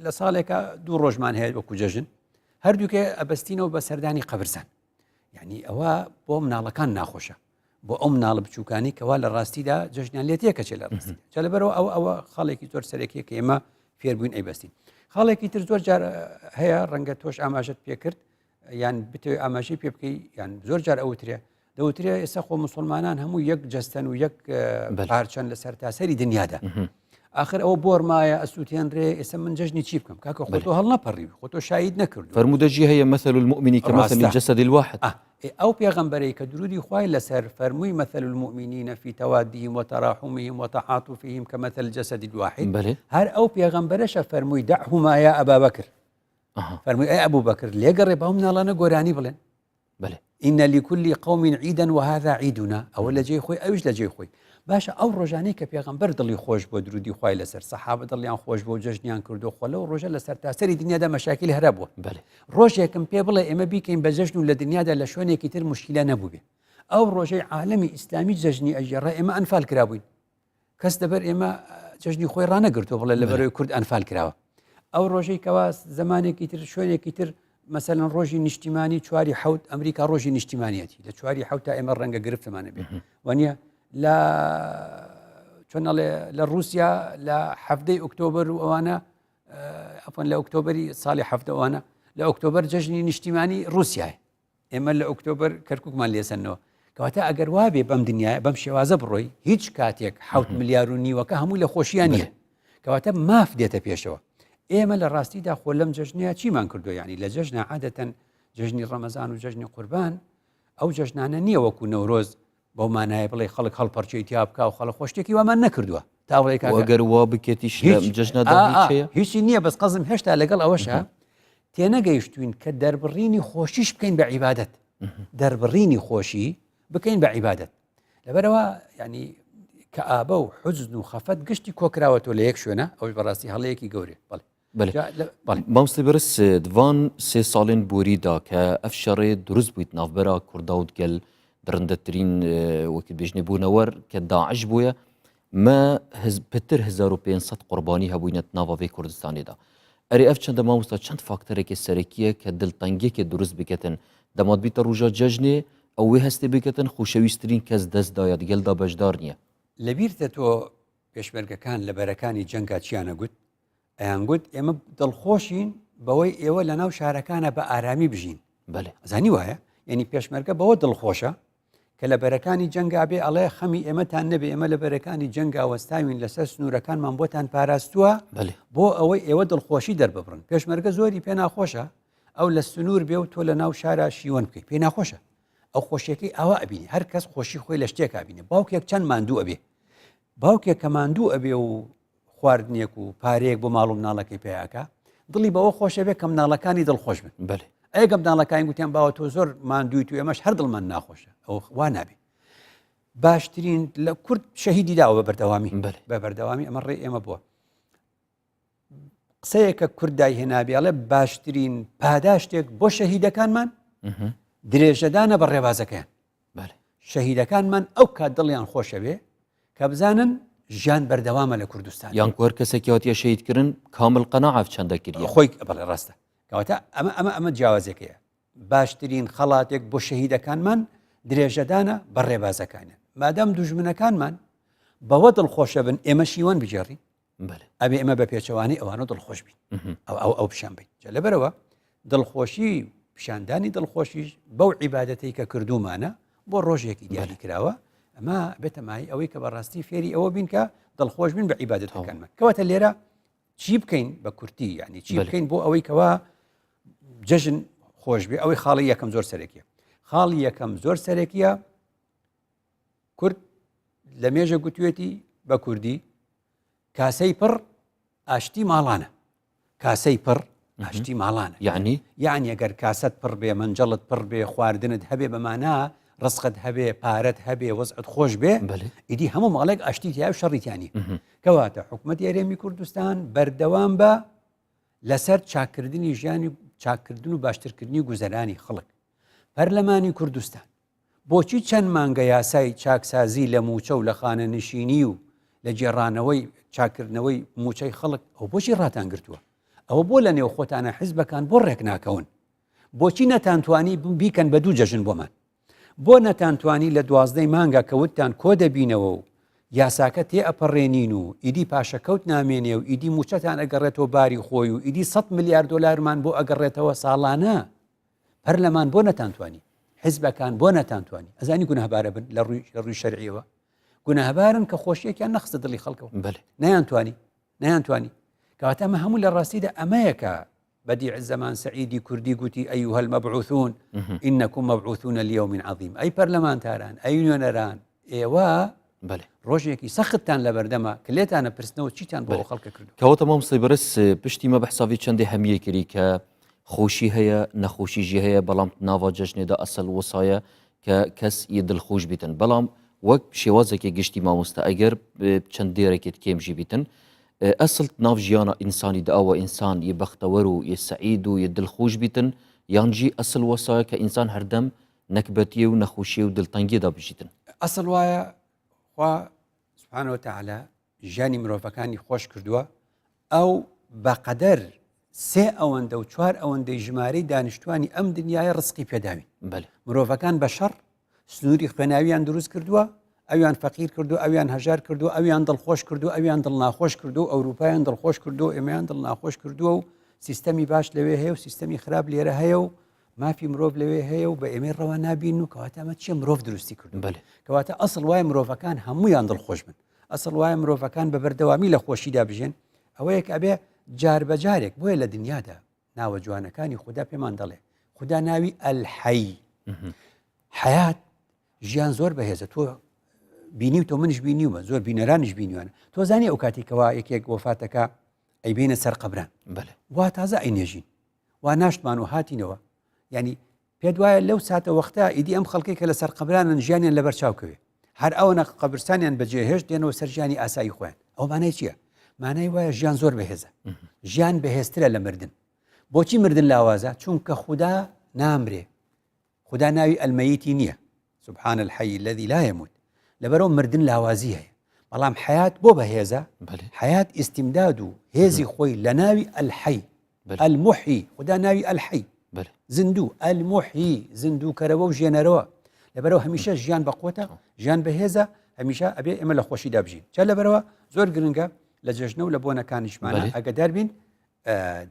لە ساڵێکە دوو ڕۆژمان هەیە وەکو جەژن هەردووکێ ئەبەستینەوە بە سەردانی قەبرسان یعنی ئەوە بۆ مناڵەکان ناخۆشە بۆ ئەو مناڵە بچووکانی کەوا لە ڕاستیدا جەژنیان لێ تێکەچێت لە ڕاستی جا لەبەرەوە ئەو ئەوە خاڵێکی زۆر سەرەکیە کە ئێمە فێربووین ئەیبەستین خاڵێکی تر زۆر جار هەیە ڕەنگە تۆش ئاماژەت پێکرد یان بتەوێ ئاماژەی پێ بکەی یان زۆر جار ئەوترێ دەوترێ ئێستا خۆ مسلمانان هەموو یەک جەستەن و یەک پارچەن لە سەرتاسەری دنیادا. ئاخر ئەوە بۆرمایە ئەسووتێنرێ ئێستا من جەژنی چی بکەم کاکە خۆ تۆ هەڵنەپەڕیوی خۆ تۆ شاید نەکردووە. فەرموودەجی هەیە مثل المؤمن كمثل ڕاستە. الجسد الواحد. ئا ئێ ئەو پێغەمبەرەی کە درودی خوای لەسەر فەرمووی مثل المؤمنین فی توادهم وتراحمهم وتعاطفهم كمثل الجسد الواحد بەلێ. هەر ئەو پێغەمبەرەشە فەرمووی دعهما یا ابا بکر ئەها. فەرمووی ئەی ئەبوو بەکر لێگەڕێ با ئەو مناڵانە گۆرانی بڵێن. بەلێ. ان لکل قوم عیدا وهذا عیدنا ئەوە لە جێی خۆی ئەویش لە جێی خۆی باشە ئەو ڕۆژانەی کە پێغەمبەر دڵی خۆش بۆ درودی خوای لەسەر سەحابە دڵیان خۆش بۆ جەژنیان کردو خۆ لەو ڕۆژە لە سەرتاسەری دنیادا مەشاکیل هەرا بووە بەلێ. ڕۆژێکم پێ بڵێ ئێمە بیکەین بە جەژن و لە دنیادا لە شوێنێکی تر مشکیلە نەبووبێ ئەو ڕۆژەی عالەمی ئیسلامی جەژنی ئەگێڕا ئێمە ئەنفال کرابووین کەس لەبەر ئێمە جەژنی خۆی ڕانەگرتووە بڵێ لەبەرەوەی کورد ئەنفال کراوە ئەو ڕۆژەی کەوا زمانێکی تر شوێنێکی تر مەسەلەن ڕۆژی نیشتیمانی چواری حوت ئەمریکا ڕۆژی نیشتیمانیەتی لە چواری حوت تا ئێمە ڕەنگە گرفتمانە بێ وانە لە چۆنەڵێ لە رووسیا لە حەفتەی ئۆکتۆبەر و ئەوانە ئەفۆن لە ئۆکتۆبری ساڵی حەفتەوانە لە ئۆکتۆبەر جەژنی نیشتیمانی رووسایە ئێمە لە ئۆکتۆبەر کەرکوکمان لێسەنەوە کەواتە ئەگەر وابێ بەم دنیاە بەم شێوازە بڕۆی هیچ کاتێک حوت ملیار و نیوەکە هەموو لە خۆشیان نیە کەواتە ماف دێتە پێشەوە ئێمە لە ڕاستیدا خۆ لەم جەژنەیە چیمان کردو ینی لە جەژنە عادەتەن جەژنی ڕەمەزان و جەژنی قوربان ئەو جەژنانە نییە وەکو نەورۆز بەو مانایە بڵێ خەڵک هەڵپەرچەی تیا بکا و خەڵک خۆ شتێکی وامان نەکردووە تا بڵێ کاکە ئەگەر وا بکێتیش لەم هیچ جەژنەدا ئا، هیچ ئا، هەیە؟ هیچی نییە بەس قەزم هێشتا لەگەڵ ئەوەشە تێنەگەیشتوین کە دەربڕینی خۆشیش بکەین بە عیبادەت دەربڕینی خۆشی بکەین بە عیبادەت لەبەرەوە ینی کە ئابە و حزن و خەفەت گشتی کۆکراوەتەوە لە یەک شوێنە ئەوش بەڕاستی هەڵەیەکی گەورێ بەڵێ بەلێ مامۆستای بەرز دڤان سێ ساڵێن بۆری دا کە ئەف شەڕێ دروست بوویت ناڤبەرا کوردا و دگەل دڕندەترین وەکی بێژنێ بوونەوەر کە داعش بووە مە پتر 1500 قوربانی هەبووینەت ناڤا vê کوردستانێ دا ئەرێ ئەف چەندە مامۆستا چەند فاکتەرێکی سەرەکیە کە دڵتەنگێکێ دروست بکەتن دەمات بیتە ڕوژا جەژنێ ئەو وێ هەستێ بکەتن خۆشەویستترین کەس دەست دایە دگەلدا بەشدار نییە. لەبیرتە تۆ پێشمەرگەکان لە بەرەکانی جەنگا چیانە گوت؟ ئەیانگوت ئێمە دڵخۆشین بەوەی ئێوە لە ناو شارەکانە بە ئارامی بژین بەێ زانی وایە یعنی پێشمەرگە بەوە دڵخۆشە کە لە بەرەکانی جەنگا بێ ئەڵێ خەمی ئێمەتان نەبێ ئێمە لە بەرەکانی جەنگا وەستاوین لەسەر سنوورەکانمان بۆتان پاراستووە بۆ ئەوەی ئێوە دڵخۆشی دەرببڕن پێشمەرگە زۆری پێ ناخۆشە ئەو لە سنوور بێ و تۆ لە ناو شارە شیوەن بکەیت پێ ناخۆشە ئەو خۆشیەکەی ئاوا ئەبینی هەر کەس خۆشی خۆی لە شتێک بینێ باوکێک چەند ماندوو ئەبێ باوکێک کە ماندوو ئەبێ و خواردنێک و پارەیەک بۆ ماڵ و مناڵەکەی پیاکە دڵی بەوە خۆشە بێ کە مناڵەکانی دڵخۆش بن بەێ ئەگە مناڵەکانی گوتیان باوە تۆ زۆر ماندوویت و ئێمەش هەر دڵمان ناخۆشە ئەو وا نابێ باشترین لە کورد شەهیدی داوە بە بەردەوامی بە بەردەوامی ئەمە ڕێ ئێمە بووە قسەیەکە کورد دایهێنابێ ئەڵێ باشترین پاداشتێک بۆ شەهیدەکانمان درێژەدانە بە ڕێبازەکەیان شەهیدەکانمان ئەو کات دڵیان خۆشەوێ کە بزانن ژیان بەردەوامە لە کوردستان یان هەر کەسێکی هاتیە شەهیدکردن کامل قەناعەف چەندە کردی خۆی بەڵێ ڕاستە کەواتە ئەمە ئەمە ئەمە جیاوازێکەیە باشترین خەڵاتێک بۆ شەهیدەکانمان درێژەدانە بە ڕێبازەکانیان مادام دوژمنەکانمان بەوە دڵخۆشە بن ئێمە شیوەن بگێڕین ئەبێ ئێمە بە پێچەوانەی ئەوانە دڵخۆش بین ئەو ئەو ئەو پیشان بین جا لەبەرەوە دڵخۆشی پیشاندانی دڵخۆشیش بەو عیبادەتەی کە کردومانە بۆ ڕۆژێکی دیاری کراوە ئەمە بێتە مای ئەوەی کە بەڕاستی فێری ئەوە بین کە دڵخۆش بین بە عیبادەتەکانمان کەواتە لێرە چی بکەین بە کورتی یعنی چی بکەین بۆ ئەوەی کەوا جەژن خۆش بێ ئەوەی خاڵی یەکەم زۆر سەرەکیە خاڵی یەکەم زۆر سەرەکیە کورد لە مێژە گوتوێتی بە کوردی کاسەی پڕ ئاشتی ماڵانە کاسەی پڕ ئاشتی ماڵانە یعنی یعنی ئەگەر کاسەت پڕ بێ مەنجەڵت پڕ بێ خواردنت هەبێ بەمانە ڕزقت هەبێ پارەت هەبێ وەزعت خۆش بێ ئیدی هەموو ماڵێک ئاشتی تیا و شەڕیتیانی کەواتە حکوومەت هەرێمی کوردستان بەردەوام بە لەسەر چاکردنی ژیانی چاکردن و باشترکردنی گوزەرانی خەڵک پەرلەمانی کوردستان بۆچی چەند مانگە یاسای چاکسازی لە مووچە و لە خانەنشینی و لە گێڕانەوەی چاکردنەوەی مووچەی خەڵک ئەو بۆچی ڕاتان گرتووە؟ ئەوە بۆ لە نێو خۆتانە حیزبەکان بۆ ڕێک ناکەون؟ بۆچی نەتانتوانی بیکەن بە دوو جەژن بۆمان؟ بۆ نەتانتوانی لە دوازدەی مانگا کە وتتان کۆ دەبینەوە و یاساکە تێ ئەپەڕێنین و ئیدی پاشەکەوت نامێنێ و ئیدی مووچەتان ئەگەڕێتەوە باری خۆی و ئیدی سەد ملیار دۆلارمان بۆ ئەگەڕێتەوە ساڵانە پەرلەمان بۆ نەتانتوانی حیزبەکان بۆ نەتانتوانی ئەزانی گوناهبارە بن لە ڕووی لە ڕووی شەرعیەوە. گوناهبارن کە خۆشیەکیان نەخستە دڵی خەڵکەوە بەێ نەیانتوانی نەیانتوانی کەواتە ئەمە هەموو لە ڕاستیدا ئەمەیە کە بەدیع زەمان سەعیدی کوردی گوتی ئەیها المبعوثون إنكم مبعوثون ليوم عظيم ئەی پەرلەمانتاران ئەی نوێنەران ئێوە بەێ ڕۆژێکی سەختتان لەبەردەمە کە لێتانە پرسنەوە چیتان بۆ خەڵکە کردو کەواتە مامۆستای بەڕێز پشتی مە بەحساوی چەندێ هەمیە کری کە خۆشی هەیە نەخۆشی ژی هەیە بەڵام ناوا جەژنێدا ئەسەل وسایە کە کەس یە دڵخۆش بیتن بەڵام وەک شێوازێکی گشتی مامۆستا ئەگەر چەند دێرەکێت کێم ژی بیتن ئەسڵ ناو ژیانە ئینسانی داوە ئینسان یە بەختەوەر و یە سەعید و یە دڵخۆش بیتن یان ژی ئەسڵ وەسایە کە ئینسان هەردەم نەکبەتیە و نەخۆشیە و دڵتەنگیدا بژیتن. ئەسڵ وایە خوا سبحانە وتعالی ژیانی مرۆڤەکانی خۆش کردووە ئەو بەقەدەر سێ ئەوەندە و چوار ئەوەندەی ژمارەی دانیشتوانی ئەم دنیاە ڕزقی پێداوین مرۆڤەکان بە شەڕ سنووری خوێناویان دروست کردووە ئەویان فەقیر کردو ئەویان هەژار کردو ئەویان دڵخۆش کردو ئەویان دڵ ناخۆش کردو ئەوروپایان دڵخۆش کردو ئێمەیان دڵ ناخۆش کردووە و سیستەمی باش لەوێ هەیە و سیستەمی خراپ لێرە هەیە و مافی مرۆڤ لەوێ هەیە و بە ئێمەی ڕەوا نابین و کەواتە ئەمە چیە مرۆڤ دروستی کردو بەێ کەواتە ئەسڵ وایە مرۆڤەکان هەمویان دڵخۆش بن ئەسڵ وایە مرۆڤەکان بە بەردەوامی لە خۆشیدا بژێن ئەوەیە کە ئەبێ جار بە جارێک بۆیە لە دنیادا ناوە جوانەکانی خودا پێمان دەڵێ خودا ناوی ئەلحەی حیات ژیان زۆر بەهێزە تۆ بینی و تۆ منش بینیومە زۆر بینەرانیش بینیوانە تۆ زانی ئەو کاتێکەوە یەکێک وەفاتەکە ئەیبینە سەر قەبران وا تازە ئەی نێژین وا ناشتمان و هاتینەوە ینی پێت وایە لەو ساتە وەختە ئیدی ئەم خەڵکەی کە لەسەر قەبرانن ژیانیان لەبەر چاو کەوێ هەر ئەوەنە قەبرستانیان بەجێهێشت دێنەوە سەر ژیانی ئاسایی خۆیان ئەو مانای چییە؟ مانای وایە ژیان زۆر بەهێزە ژیان بەهێزترە لە مردن بۆچی مردن لاوازە چونکە خودا نامرێ خودا ناوی ئەلمەیتی نییە سبحان الحي الذي لا يموت لەبەرەوە مردن لاوازی هەیە بەڵام حیات بۆ بەهێزە حیات ئیسیمداد و هێزی خۆی لە ناوی ئەلحەی المحی خدا ناوی الحی زیندوو المحی زیندووکەرەوە و ژێنەرەوە لەبەرەوە هەمیشە ژیان بە قوتە ژیان بەهێزە هەمیشە ئەبێ ئێمە لە خۆشیدا بژین چا لەبەرەوە زۆر گرنگە لە جەژنە و لە بۆنەکانیشمانە ئەگەدار بین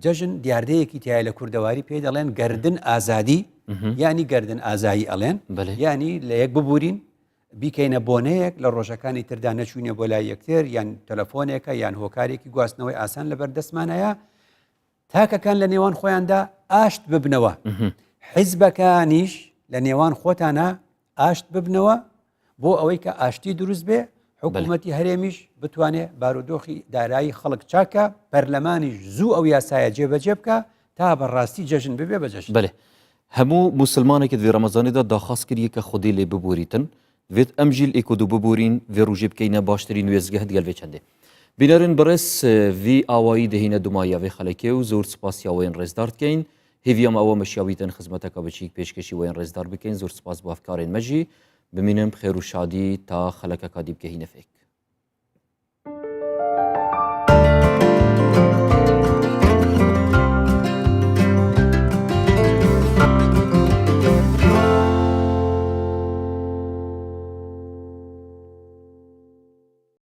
جەژن دیاردەیەکی تایە لە کوردەواری پێی دەڵێن گردن ئازادی ینی گردن ئازایی ئەڵێن ینی لە یەک ببورین بیکەینە بۆنەیەک لە ڕۆژەکانی تردا نەچوینە بۆ لای یەکتر یان تەلەفۆنێکە یان هۆکارێکی گواستنەوەی ئاسان لەبەر دەستمانەیە تاکەکان لە نێوان خۆیاندا ئاشت ببنەوە حیزبەکانیش لە نێوان خۆتانە ئاشت ببنەوە بۆ ئەوەی کە ئاشتی دروست بێ حکوومەتی هەرێمیش بتوانێ بارودۆخی دارایی خەڵک چاکە پەرلەمانیش زوو ئەو یاسایە جێبەجێ بکە تا بەڕاستی جەژن ببێ بە جەژن. بەێ هەموو موسلمانێکت ڤێ ڕەمەزانێدا داخاز کریە کە خودێ لێ ببوریتن ڤێت ئەم ژیل ئێکۆدو ببورین ڤێ ڕوژێ بکەینە باشترین وێستگەهت گەل ڤێ چەندێ بینەرن بەڕێز ڤی ئاوایی دهینە دوماییا ڤێ خەلەکێ و زۆر سپاس یا وەین ڕێزدار دکەین هێڤیام ئەوە مەشیاویتن خزمەتەکە بچیک پێشکەشی وەین ڕێزدار بکەین زۆر سپاس بۆ هەڤکارێن مەژی بمینن بخێر و شادی تا خەلەکەکا دی بگەهینە فێک.